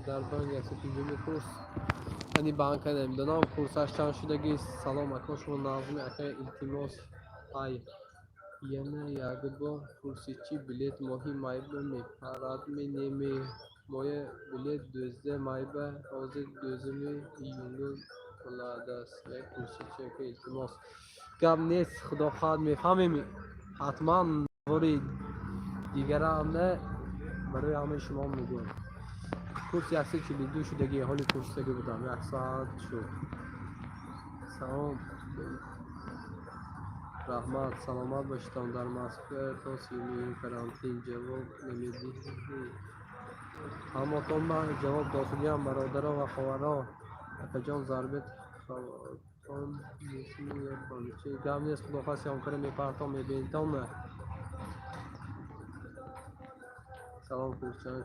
S1: Дар банк 150 курс. Ани банка намедонам, курсаш чанд шудагӣ. Салом, ака, шумо нағзми, ака, илтимос, ай яна якбор пурсид, чи билет моҳи майба мепарадми неме? Моя билет 12 майба, ҳозир 12 июнга боладаст. Як пурсид чи, ака, илтимос. Гап нест, худо хоҳад, мефаҳмем ҳатман, бори дигарана барои ҳамаи шумо мегӯям. Курс 142 шудагӣ, ҳоли пурсидагӣ будам, як соат шуд. Салом, раҳмат, саломат бошедон. Дар Москва то 30-юми июн карантин, ҷавоб намедиҳӣ? Ҳаматон ба ҷавоб додагиам, бародаро ва хоҳаро. Акаҷон, зарбет хавотон нестми ё бончи? Гап нест, худо хоҳад, съёмкаро мепартом, мебинедон. Салом,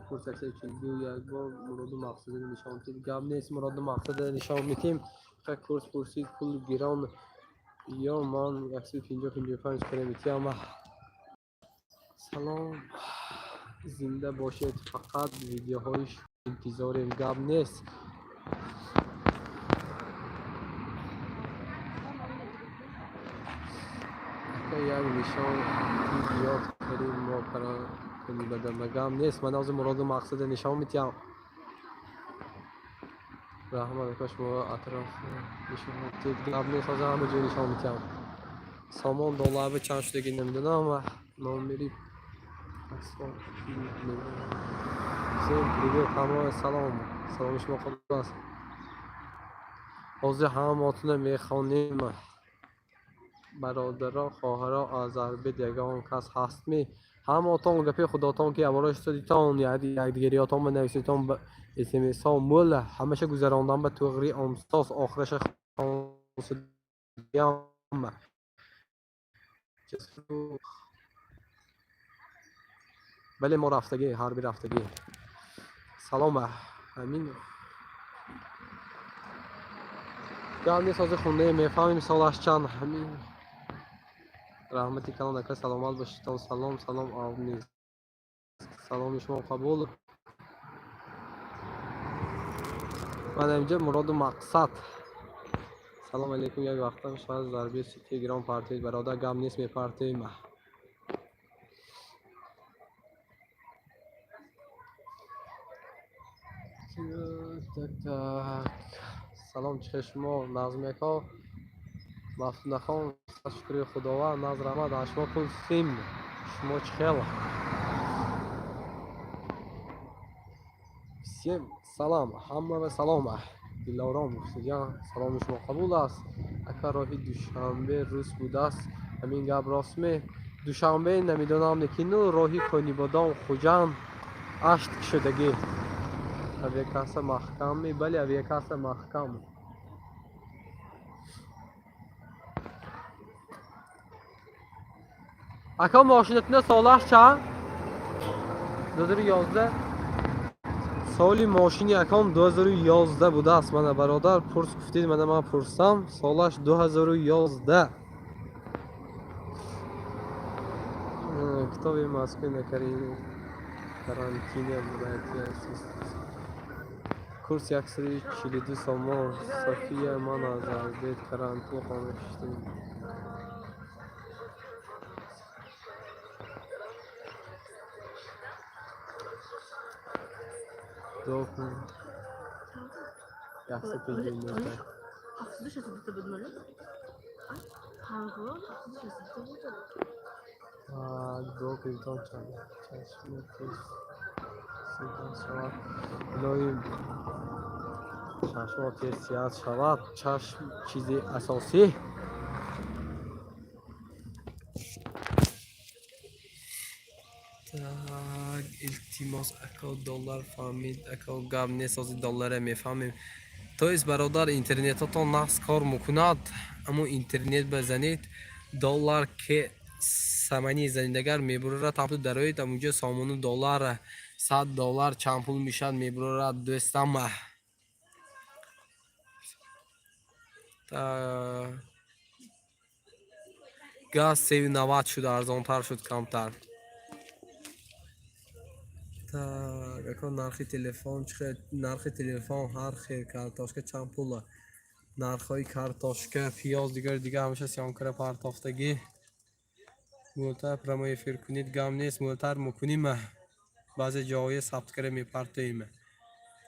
S1: курс 142, якбор муроду мақсадро нишон медиҳед. Гап нест, муроду мақсадро нишон медиҳем. Курс пурсид, пул гирон ё ман 150, 55 кара метиҳам. Салом, зинда бошед, фақат видеоҳои интизорем. Гап нест. Ака, як нишон ёд карим мо конибадама. Гап нест, ман ҳозир муроду мақсадро нишон медиҳам. Раҳмат, ака, шумо атроф нишон медиҳед. Гап нест, ҳозир ҳама ҷой нишон медиҳам. Сомон долларба чанд шудагӣ намедонам. Номери. Всем привет, ҳамаи салом, саломи шумо қабул аст. Ҳозир ҳамаотона мехонем. Бародаро, хоҳаро, аз зарбет ягон кас ҳастми? Ҳамаотон гапи худотон ки аввало шудитон, якдигариётон ба нависитон смсҳо мӯл ҳамаша гузарондан ба туғри омсоз охираша хонсудиам. Бале, мо рафтагӣ, ҳарби рафтагӣ. Салом, ҳамин гап нест, ҳозир хундаем, мефаҳмем солаш чанд. Ҳамин раҳмати калон, ака, саломат бошедон. Салом, салом, авнист, саломи шумо қабул. Ман инҷа муроду мақсад. Салом алейкум, як вақтам шояд зарби сити гирон партоед, бародар. Гап нест, мепартоем. Так, так, салом, чӣ хел шумо, нағзмеко? Мафтунахон, шукри Худованд, нағз, раҳмат, аз шумо пурсим, шумо чӣ хел? Всем салам, ҳама салом. Дилором гуфтагиам, саломи шумо қабул аст. Ака, роҳи Душанбе рӯз будааст, ҳамин гап ростме? Душанбе намедонам, лекину роҳи Конибодом, Хуҷанд ашт шудагӣ. Авиакасса маҳкам? Бале, авиакасса маҳкам. Ака, мошинатуна солаш чанд? 2011. Соли мошини акам 2011 будааст. Мана, бародар, пурс гуфтид, мана ман пурсам, солаш 2011. Китоби Москве на карантине братья. Курс 142 сомон. София, ман аз аздед карантин хона шиштем. Дуо кун. 159.
S6: 76 дута буд моло? Панҷоҳ 76 дута буд.
S1: Дуо кунитон, чашми тез сиҳат шавад. Илоҳи, чашмо тез сиҳат шавад. Чашм чизи асосӣ. Так, илтимос, ако, доллар фаҳмид. Ако, гап несози, доллара мефаҳмем. То есть, бародар, интернетотон нағз кор мекунад, аммо интернет базанед, доллар ке самани занидагар мебурорад, ҳамту дароед, амунҷо сомону доллар, 100 доллар чанд пул мешавад, мебурорад, дӯстам. Так, газ 3,90 шуд, арзонтар шуд камтар. Так, ако, нархи телефон чӣ хел? Нархи телефон ҳар хел. Картошка чанд пула? Нархҳои картошка, пиёз, дигар дигар ҳамеша съёмка ра партофтагӣ. Мӯлтар прямой эфир кунед. Гам нест, мӯлтар мекунем, баъзе ҷоҳое сабт кара мепартоем.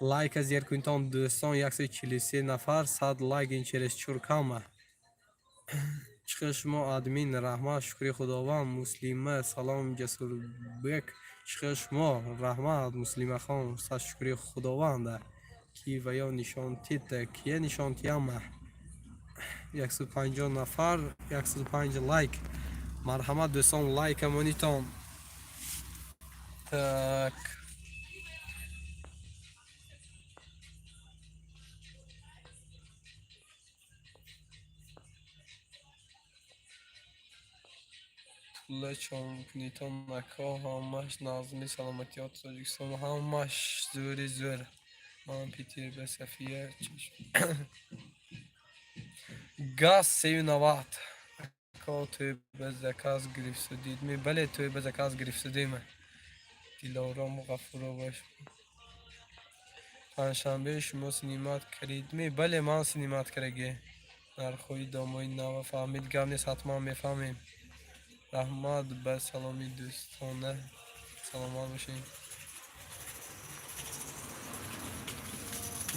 S1: Лайка зер кунитон, дӯстон, 143 нафар, 100 лайк ин чересчур кам. Чӣ хел шумо, админ? Раҳмат, шукри Худованд. Муслима, салом. Ҷасурбек, чӣ хел шумо? Раҳмат, Муслимахон, сад шукри Худованд. Ки ва ё нишон тид? Кия нишон тиям? 150 нафар, 105 лайк. Марҳамат, дӯстон, лайка монитон. Так, пула чон кунитон, ако? Ҳамаш назми, саломатиёт, Тоҷикистон ҳамаш зӯри зӯр. Ман Питерба. Сафия, газ 3,90. Ако, тӯй ба заказ гирифтудидми? Бале, тӯй ба заказ гирифтудем. Дилором Ғафурова, панҷшанбе шумо снимать кардидми? Бале, ман снимать кардаги. Нархҳои домои нава фаҳмид. Гап нест, ҳатман мефаҳмем. Раҳмат ба саломи дӯстона, саломат бошед.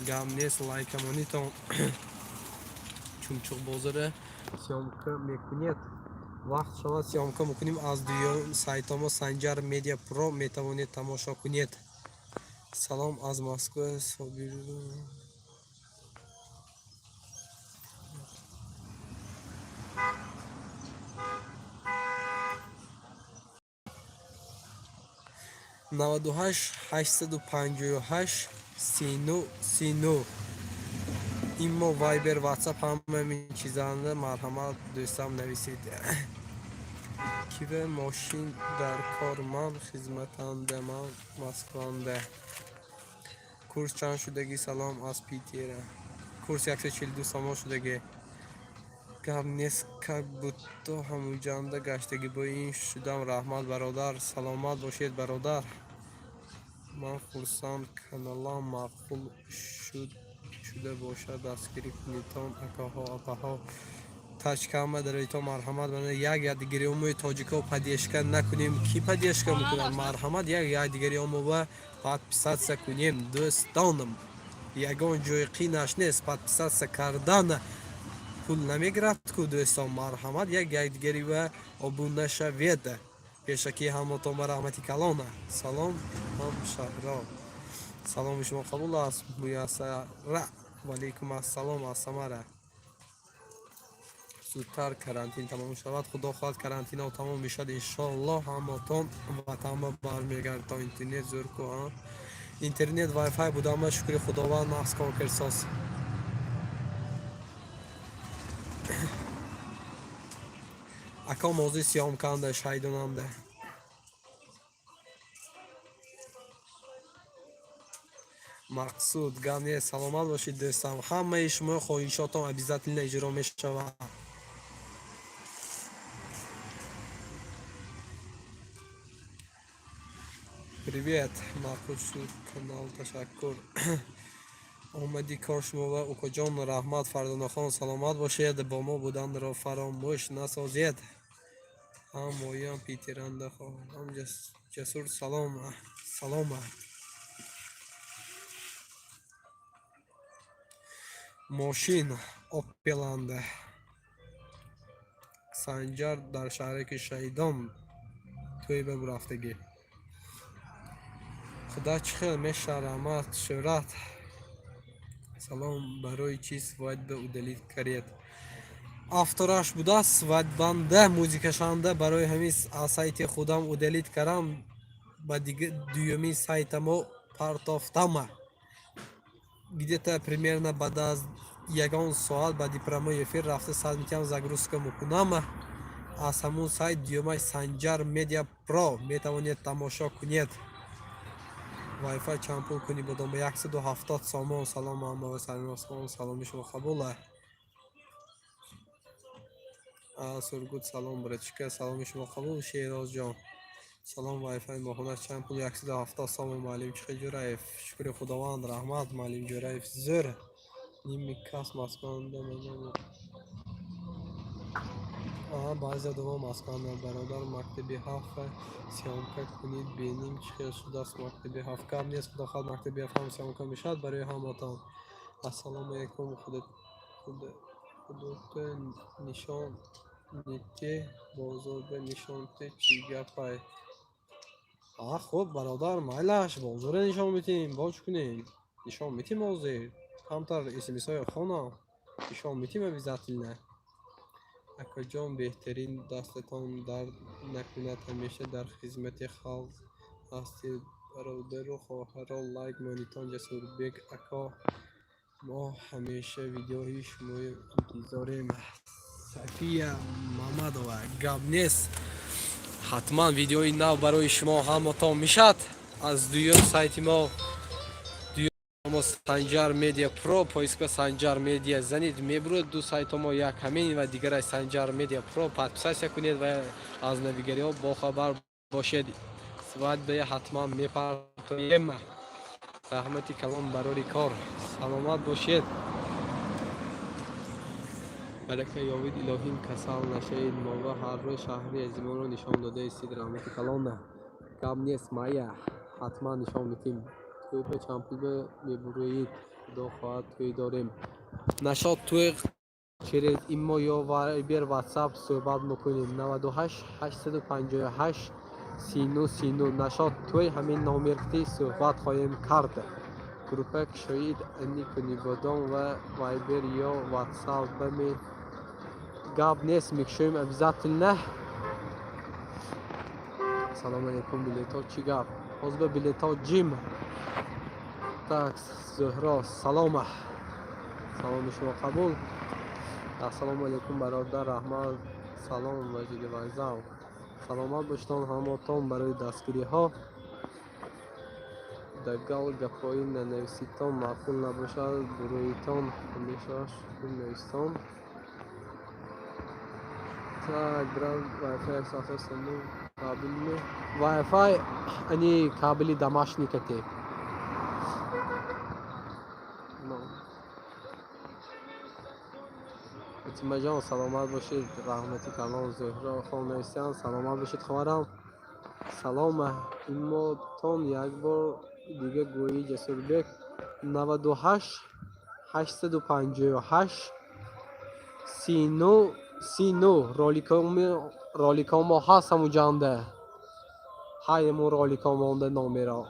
S1: Гап нест, лайкамонитон. Чумчуқ бозора съёмка мекунед? Вақт шавад, съёмка мекунем. Аз дуюм сайтомо Санҷар Медиа Про метавонед тамошо кунед. Салом аз Москва, Собир. 98 858 39 39, имо, Вайбер, Ватсап, ҳамаи чизанда. Марҳамат, дӯстам, нависед. Киве мошин дар кор? Ман хизматанда, ман Москванда. Курс чанд шудагӣ? Салом аз Питера. Курс 142 сомон шудагӣ. Гап нест, как будто ҳамуҷанда гаштагӣ бо ин шудам. Раҳмат, бародар, саломат бошед, бародар. Ман хурсанд, каналам маъқул шуда бошад, дастгирӣ кунитон, акаҳо, апаҳо. Тачкама дароитон, марҳамат. Як якдигариёмои тоҷико поддержка накунем, кӣ поддержка мекунад? Марҳамат, як якдигариёмова подписаться кунем, дӯстонам. Ягон ҷои қинаш нест, подписаться кардан пул намегирад ку, дӯстон. Марҳамат, як якдигарива обуна шавед. Пешакӣ ҳаматон ба раҳмати калона. Салом, ҳамшаҳро. Саломи шумо қабул аст, Муяссара. Валейкум ассалом аз Самара. Зудтар карантин тамом шавад. Худо хоҳад, карантино тамом мешавад, иншоаллоҳ, ҳаматон ватанба бармегардед. То интернет зӯр ку? Интернет вайфай будама, шукри Худованд, нағз кор кирсоз. Акам ҳозир съёмканда шайдонанда. Мақсуд, гап нест, саломат бошед, дӯстам. Ҳамаи шумо хоҳишотон обязательно иҷро мешавад. Привет, маъқул шуд канал, ташаккур. Омади кор шумо ва укоҷон, раҳмат. Фардонахон, саломат бошед, бо мо буданро фаромӯш насозед. Ҳам моям Питеранда, хоҳам. Ҷасур, салом, салом. Мошин Опеланда. Санҷар дар шаҳраки Шаҳидон тӯйба бурафтагӣ. Худо чӣ хел меша, раҳмат, шӯҳрат. Салом, барои чӣ свадьба удалить каред? Автораш будааст свадьбанда, музикашанда, барои ҳамин аз сайти худам удалить кардам, ба дуюмин сайтамо партофтама. Где-то примерно баъд аз ягон соат баъди прямой эфир рафта сад загрузка мекунам. Аз ҳамун сайт дуюмаш Санҷар Медиа Про метавонед тамошо кунед. Вайфай чанд пул кунӣ бодом? 170 сомон. Салом, Муҳаммад Салимхон, саломи шумо қабул. Сургут, салом, братишка, саломи шумо қабул. Шерозҷон, салом. Вайфай моҳона чанд пул? 170 сомон. Муаллим Чихел Ҷураев, шукри Худованд, раҳмат, муаллим Ҷураев, зӯр. Ними кас Москванда. Баъзе одамон Москванда. Бародар, мактаби ҳафт съёмка кунед, бинем чӣ хел шудааст мактаби ҳафт. Гап нест, худо хоҳад, мактаби ҳафт ҳам съёмка мешавад барои ҳаматон. Ассалому алайкум, худото нишон нете, бозорба нишон те, чӣ гапай? А, хуб, бародар, майлаш, бозора нишон метиҳем, боч кунем, нишон метиҳем. Ҳозир камтар смсҳои хонам, нишон метиҳем обязательно. Акаҷон, беҳтарин, дастатон дард накунад, ҳамеша дар хизмати халқ ҳастед. Бародару хоҳаро, лайк монитон. Ҷасурбек ако, мо ҳамеша видеои шуморо интизорем. Сафия Мамадова, гап нест, ҳатман видеои нав барои шумо ҳаматон мешавад. Аз дуюм сайти мо, мо Санҷар Медиа Про, поиска Санҷар Медиа занед, мебурад ду сайто мо, як ҳамин ва дигараш Санҷар Медиа Про. Подписаться кунед ва аз навигариҳо бохабар бошед. Свадьбая ҳатман мепартоем. Раҳмати калон барори кор, саломат бошед. Барака ёвид, илоҳим, касал нашавед. Мова ҳар рӯз шаҳри азимонро нишон дода истед, раҳмати калон. Гап нест, Майя, ҳатман нишон медиҳем. Тӯйба чанд пулба мебуроед? Худо хоҳад, тӯй дорем. Нашод тӯй через имо ё Вайбер, Ватсап суҳбат мекунем. 98 858 39 39. Нашод тӯй, ҳамин номерти суҳбат хоҳем кард. Группа кушоид ани Кунибодом ва Вайбер ё Ватсап баме. Гап нест, мекушоем обязательно. Салому алейкум, билетҳо чӣ гап? Ҳозир ба билетҳо ҷим. Так, Зуҳро, салома, саломи шумо қабул. Ассалому алейкум, бародар, раҳмат. Салом, Ваҷиди вокзал, саломат бошедон ҳамотон барои дастгириҳо. Дагал гапҳои нанависитон маъқул набошад, бурӯитон, ҳамеша шукр нависитон. Так, брат, вайфай 170 сомон кабелми? Вайфай ани кабели домашний кате. Но. Фатимаҷон, саломат бошед, раҳмати калон. Зуҳро хон нависиям, саломат бошед, хоҳарам. Салом, имотон як бор дига гӯӣ, Ҷасурбек. 98 858 39 39. Роликомо ҳаст ҳамуҷанда, ҳай ҳамун ролико монда номеро.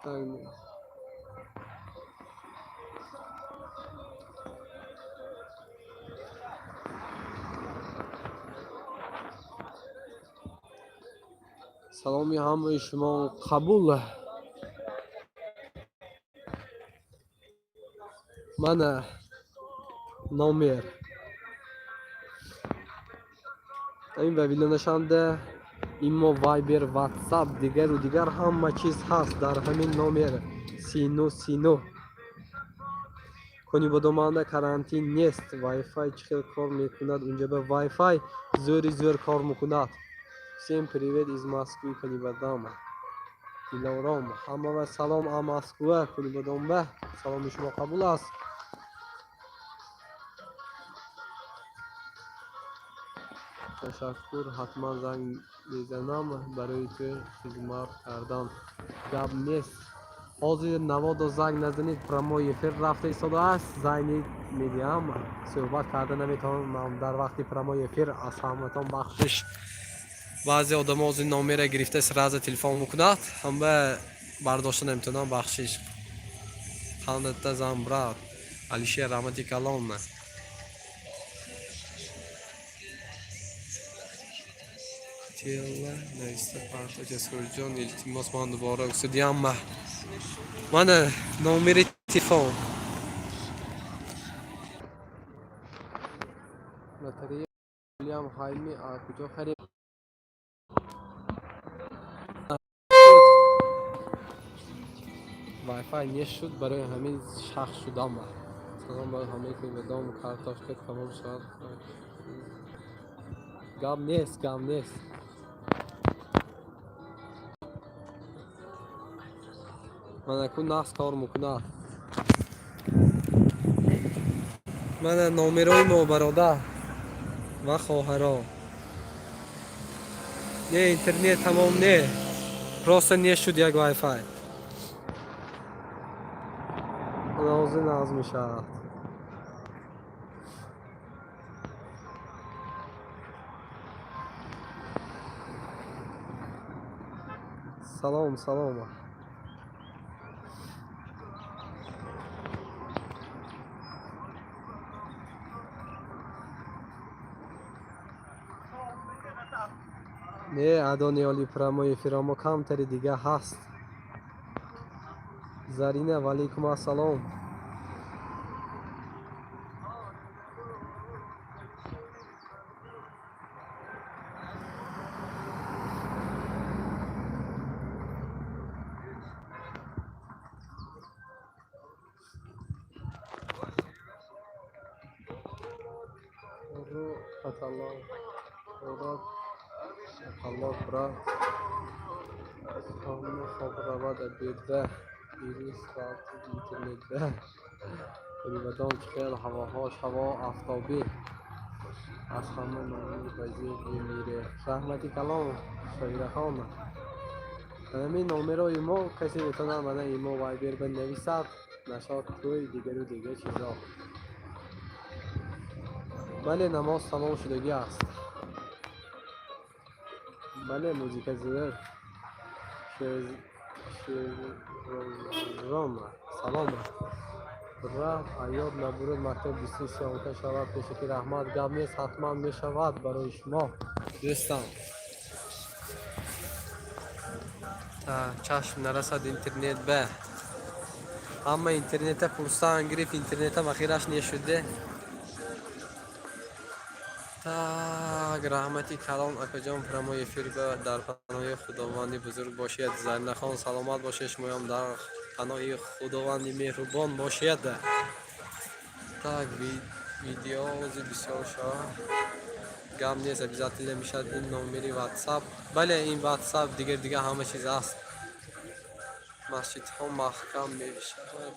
S1: Так. Саломи ҳамаи шумо қабул. Мана номер. Ҳамин Вавилонашанда имо, Вайбер, Ватсап, дигару дигар ҳама чиз ҳаст дар ҳамин номер 39 39. Конибодоманда карантин нест. Вайфай чӣ хел кор мекунад? Унҷа ба вайфай зӯри зӯр кор мекунад. Всем привет из Москвы, Конибодома. Дилором, ҳамава салом а Москва, Конибодомба саломи шумо қабул аст. Ташаккур, ҳатман занг мезанам барои ту хизмат кардан. Гап нест, ҳозир наводо занг назанед, прямой эфир рафта истодааст. Занг медиҳам, суҳбат карда наметавонам дар вақти прямой эфир, аз ҳаматон бахшиш. Баъзе одамо ҳозир номера гирифта, сразу телефон мекунад, ҳама бардошта наметавонам, бахшиш. Қандата зан, брат. Алишер, раҳмати калон. Тела нависта парто. Ҷасурҷон, илтимос, ман дубора гусудиямма. Мана номери телефон. Батареям ҳайми, а куҷо харид? Вайфай нешуд, барои ҳамин шахс шудам. Салом барои ҳамаи кунибодом. Картошка тамом шавад. Гап нест, гап нест. Манаку нағз кор мекунад. Мана номерои мо, бародар ва хоҳаро. Не, интернет тамом не, просто нешуд як вайфай. Ҳозир нағз мешавад. Салом, салом. Не, адони оли, прямой эфирамо камтари дига ҳаст. Зарина, валейкум ассалом. Ру каталог, каталог, брат. Ҳама хоб равад, обеда вирус рафт интернетда. Конибодом чӣ хел ҳавоҳош? Ҳаво афтобӣ. Аз ҳама номи вазир мемире. Раҳмати калом, Шоирахон. Ҳамин номерои мо, касе метавонад мана имо, Вайбер бинависад нашод, тӯй, дигару дигар чизо. Бале, намоз тамом шудагӣ аст. Бале, музика зӯр. Шерозон, салом. Рафт аёд набуруд, мактаби бисту съёмка шавад пешаки. Раҳмат, гап нест, ҳатман мешавад барои шумо, дӯстам. Чашм нарасад интернет ба. Ҳама интернета пурсан гирифт, интернетам ахираш нешуде. Так, раҳмати калон, акаҷон. Прямой эфир ба дар паноҳи Худованди бузург бошед. Заринахон, саломат бошед, шумоям дар паноҳи Худованди меҳрубон бошед. Так, видео ози бисёр шава. Гап нест, обязательно мешавад. Ин номери Ватсап, бале, ин Ватсап, дигар дигар ҳама чиз аст. Масҷидҳо маҳкам мешавад?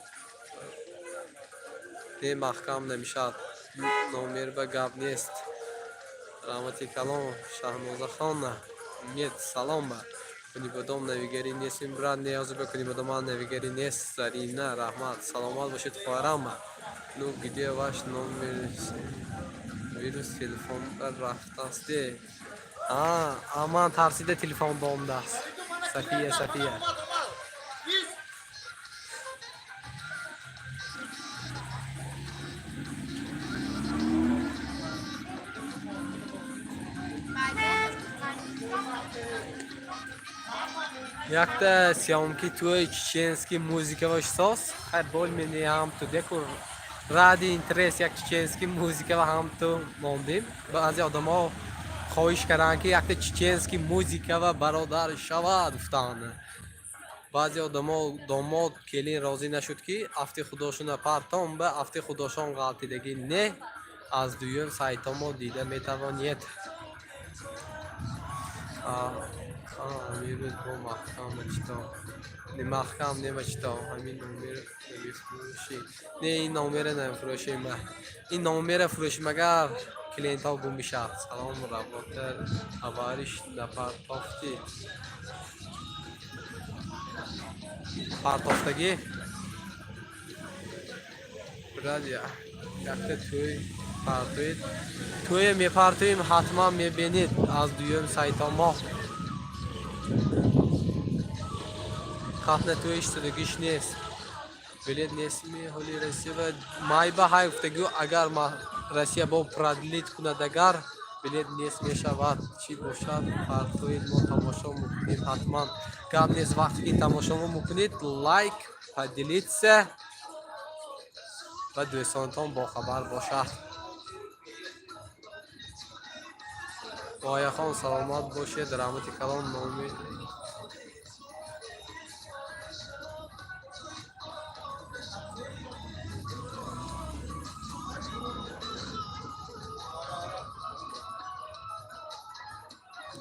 S1: Не, маҳкам намешавад. Номер ба гап нест. Раҳмати калом, Шаҳнозахон. Нет, салом. Ба Кунибодом навигарӣ нест, брат? Не, ҳозир ба Кунибодом навигарӣ нест. Зарина, раҳмат, саломат бошед, хоҳарам. Ну где ваш номер? Вирус телефон рафтасте. А ман тарсида телефон бомдааст. Сафия, Сафия. Якта съёмки туи чеченский музыка ва сос. Хай, бол мени ҳам ту деку ради интерес як чеченский музыка ва ҳам ту мондим. Баъзе одамо Хоҳиш карданд, ки якта чеченский музыка ва бародар шавад гуфтанд. Баъзе одамо домод келин розӣ нашуд, ки афти худошуна партом ба афти худошон ғалтидагӣ не. Аз дуюм сайтомо дида метавонед. Ҳамин бо маҳкам чито не, маҳкам нема чито. Ҳамин номер намефурӯшӣ? Не, ин номера намефурӯшем. Ин номера фурӯшим, агар клиентҳо гум бишавад. Салом, работа авариш напартофтӣ? Партофтагӣ, брат, якта тӯй партоед. Тӯе мепартоем, ҳатман мебинед аз дуюм сайтомо. Хатна тӯи иштирокиш нест. Билет нестми ҳоли Россия ва майба ҳай гуфтагӣ, агар Россия бо продлить кунад, агар билет нест мешавад. Чӣ бошад, партоед, мо тамошо мекунем ҳатман. Гап нест, вақте ки тамошо мекунед, лайк, поделиться ва дӯстонатон бохабар бошад. Вояхон, саломат бошед, раҳмати калон. Номи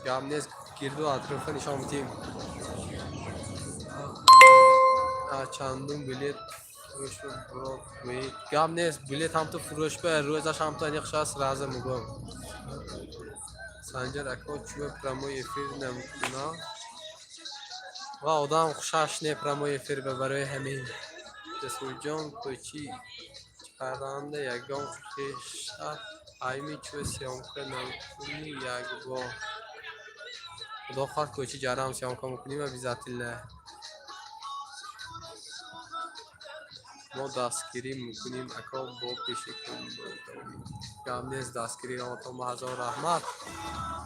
S1: гап нест, гирду атрофа нишон медиҳем. Чандум билет фурӯшба, брат, гӯед. Гап нест, билет ҳамту фурӯшба, рӯзаш ҳамту аниқ шавад, сразу мегӯям. Санҷар ако, чӯ прямой эфир намекунад? Ва одам хушаш не прямой эфир ба, барои ҳамин. Ҷасурҷон, кӯчи чаранда ягон хеша айми, чӯ съёмка намекунӣ якбор? Худо хоҳад, кӯчи ҷарам съёмка мекунем обязательно. Мо дастгирӣ мекунем, ако, бо пеши. Гап нест, дастгириотон ба ҳазор раҳмат.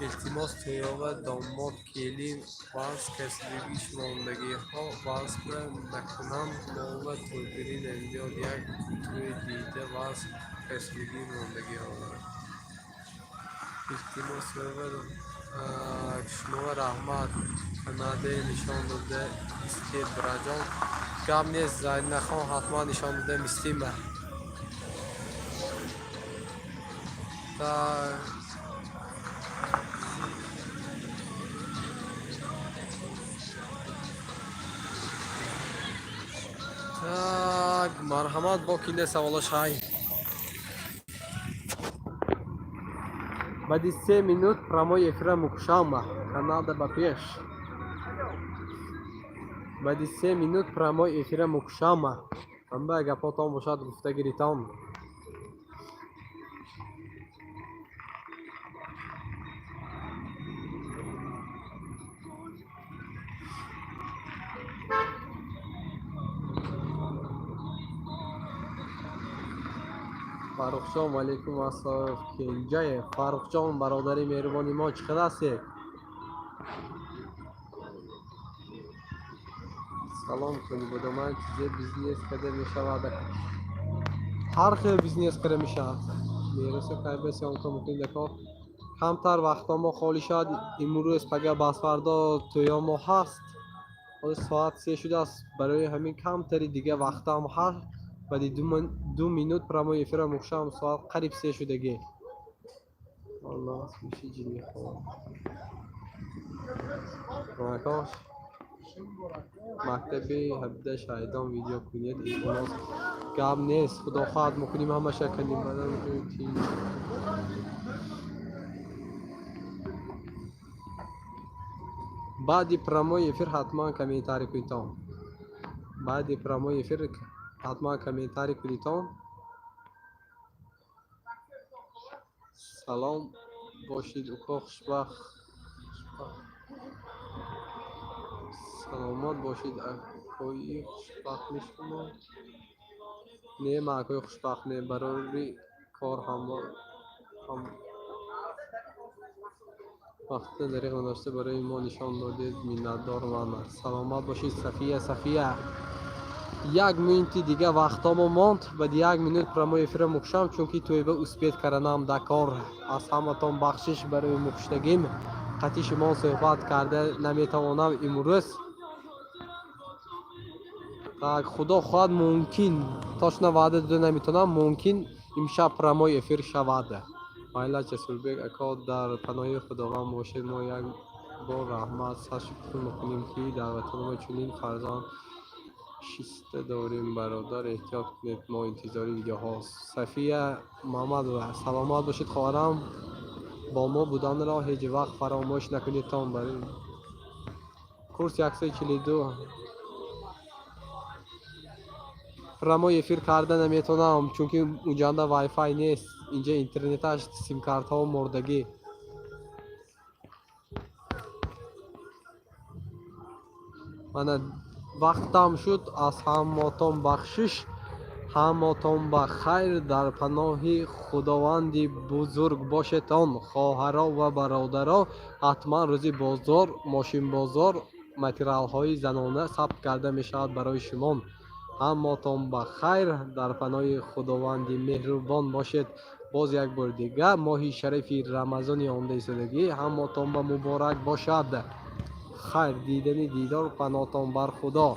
S1: Илтимос, тӯёва домод келин валс касбигиш мондагиҳо валсба накунанд, мова тӯйгирӣ намеёд. Як тӯй дида валс касбигӣ мондагиҳо. Илтимос, тӯёва. Шумо раҳмат, Канаде нишон дода истед, бираҷон. Гап нест, Зайнахон, ҳатман нишон дода мистима. Так. Так, марҳамат, бо кинде саволош ҳай. Баъди 3 минут прямой эфира мукушама. Канада ба пеш. Баъди 3 минут прямой эфира мукушама. Ҳамба гапотон бошад, гуфта гиритон. Фаррухҷон, валейкум ассалом. Кенҷаев Фаррухҷон, бародари меҳрубони мо, чӣ хел ҳастед? Салом, Конибодоман, чизе бизнес карда мешавад? Ҳар хел бизнес карда мешавад. Мероса кайба съёмка мекунед, ако? Камтар вақтҳо мо холӣ шавад, имрӯз, пага, басфардо тӯё мо ҳаст. Ҳозир соат 3 шудааст, барои ҳамин камтари дига вақтам ҳаст. Баъди 2 минут прямой эфира мукушам, соат қариб 3 шудагӣ. Аллоҳ миши ҷиннихон. Акош, мактаби 17 шаҳидон видео кунед, илтимос. Гап нест, худо хоҳад, мекунем ҳамаша канем. Баъдан баъди прямой эфир ҳатман комментарий кунедтон. Баъди прямой эфир ҳатман комментарий кунедтон. Салом бошид, уко, хушбахт, саломат бошид, акои хушбахт мешумо? Не, ман акои хушбахт не, барори кор ҳам вақта дариқ надошта барои мо нишон додед, миннатдор ман. Саломат бошед, Сафия, Сафия. Як минути дига вақтомо монд. Баъди як минут прямой эфира мукушам, чунки тӯйба успеть карданам дакор. Аз ҳаматон бахшиш барои мукуштагим. Қатъи шумо суҳбат карда наметавонам имрӯз. Так, худо хоҳад, мумкин, точно ваъда дода наметавонам, мумкин имшаб прямой эфир шавад. Майла, Ҷасурбек ако, дар паноҳи Худованд бошед. Мо як бор раҳмат сад шукр мекунем, ки дар ватани мо чунин фарзанд шиста дорем. Бародар, эҳтиёт кунед, мо интизори видеоҳо. Сафия Муҳаммадова, саломат бошед, хоҳарам. Бо мо буданро ҳеҷ вақт фаромӯш накунедтон. Курс 142. Прямой эфир карда наметавонам, чунки унҷанда вайфай нест, инҷа интернеташ, симкартҳо мордагӣ. Мана, вақтам шуд. Аз ҳаматон бахшиш. Ҳаматон ба хайр, дар паноҳи Худованди бузург бошедон, хоҳаро ва бародаро. Ҳатман рӯзи бозор, мошинбозор, материалҳои занона сабт карда мешавад барои шумо. Ҳаматон ба хайр, дар паноҳи Худованди меҳрубон бошед. Боз як бори дига моҳи шарифи Рамазони омодаистодагӣ ҳаматон ба муборак бошад. Хайр, дидани дидор, паноҳтон бар Худо.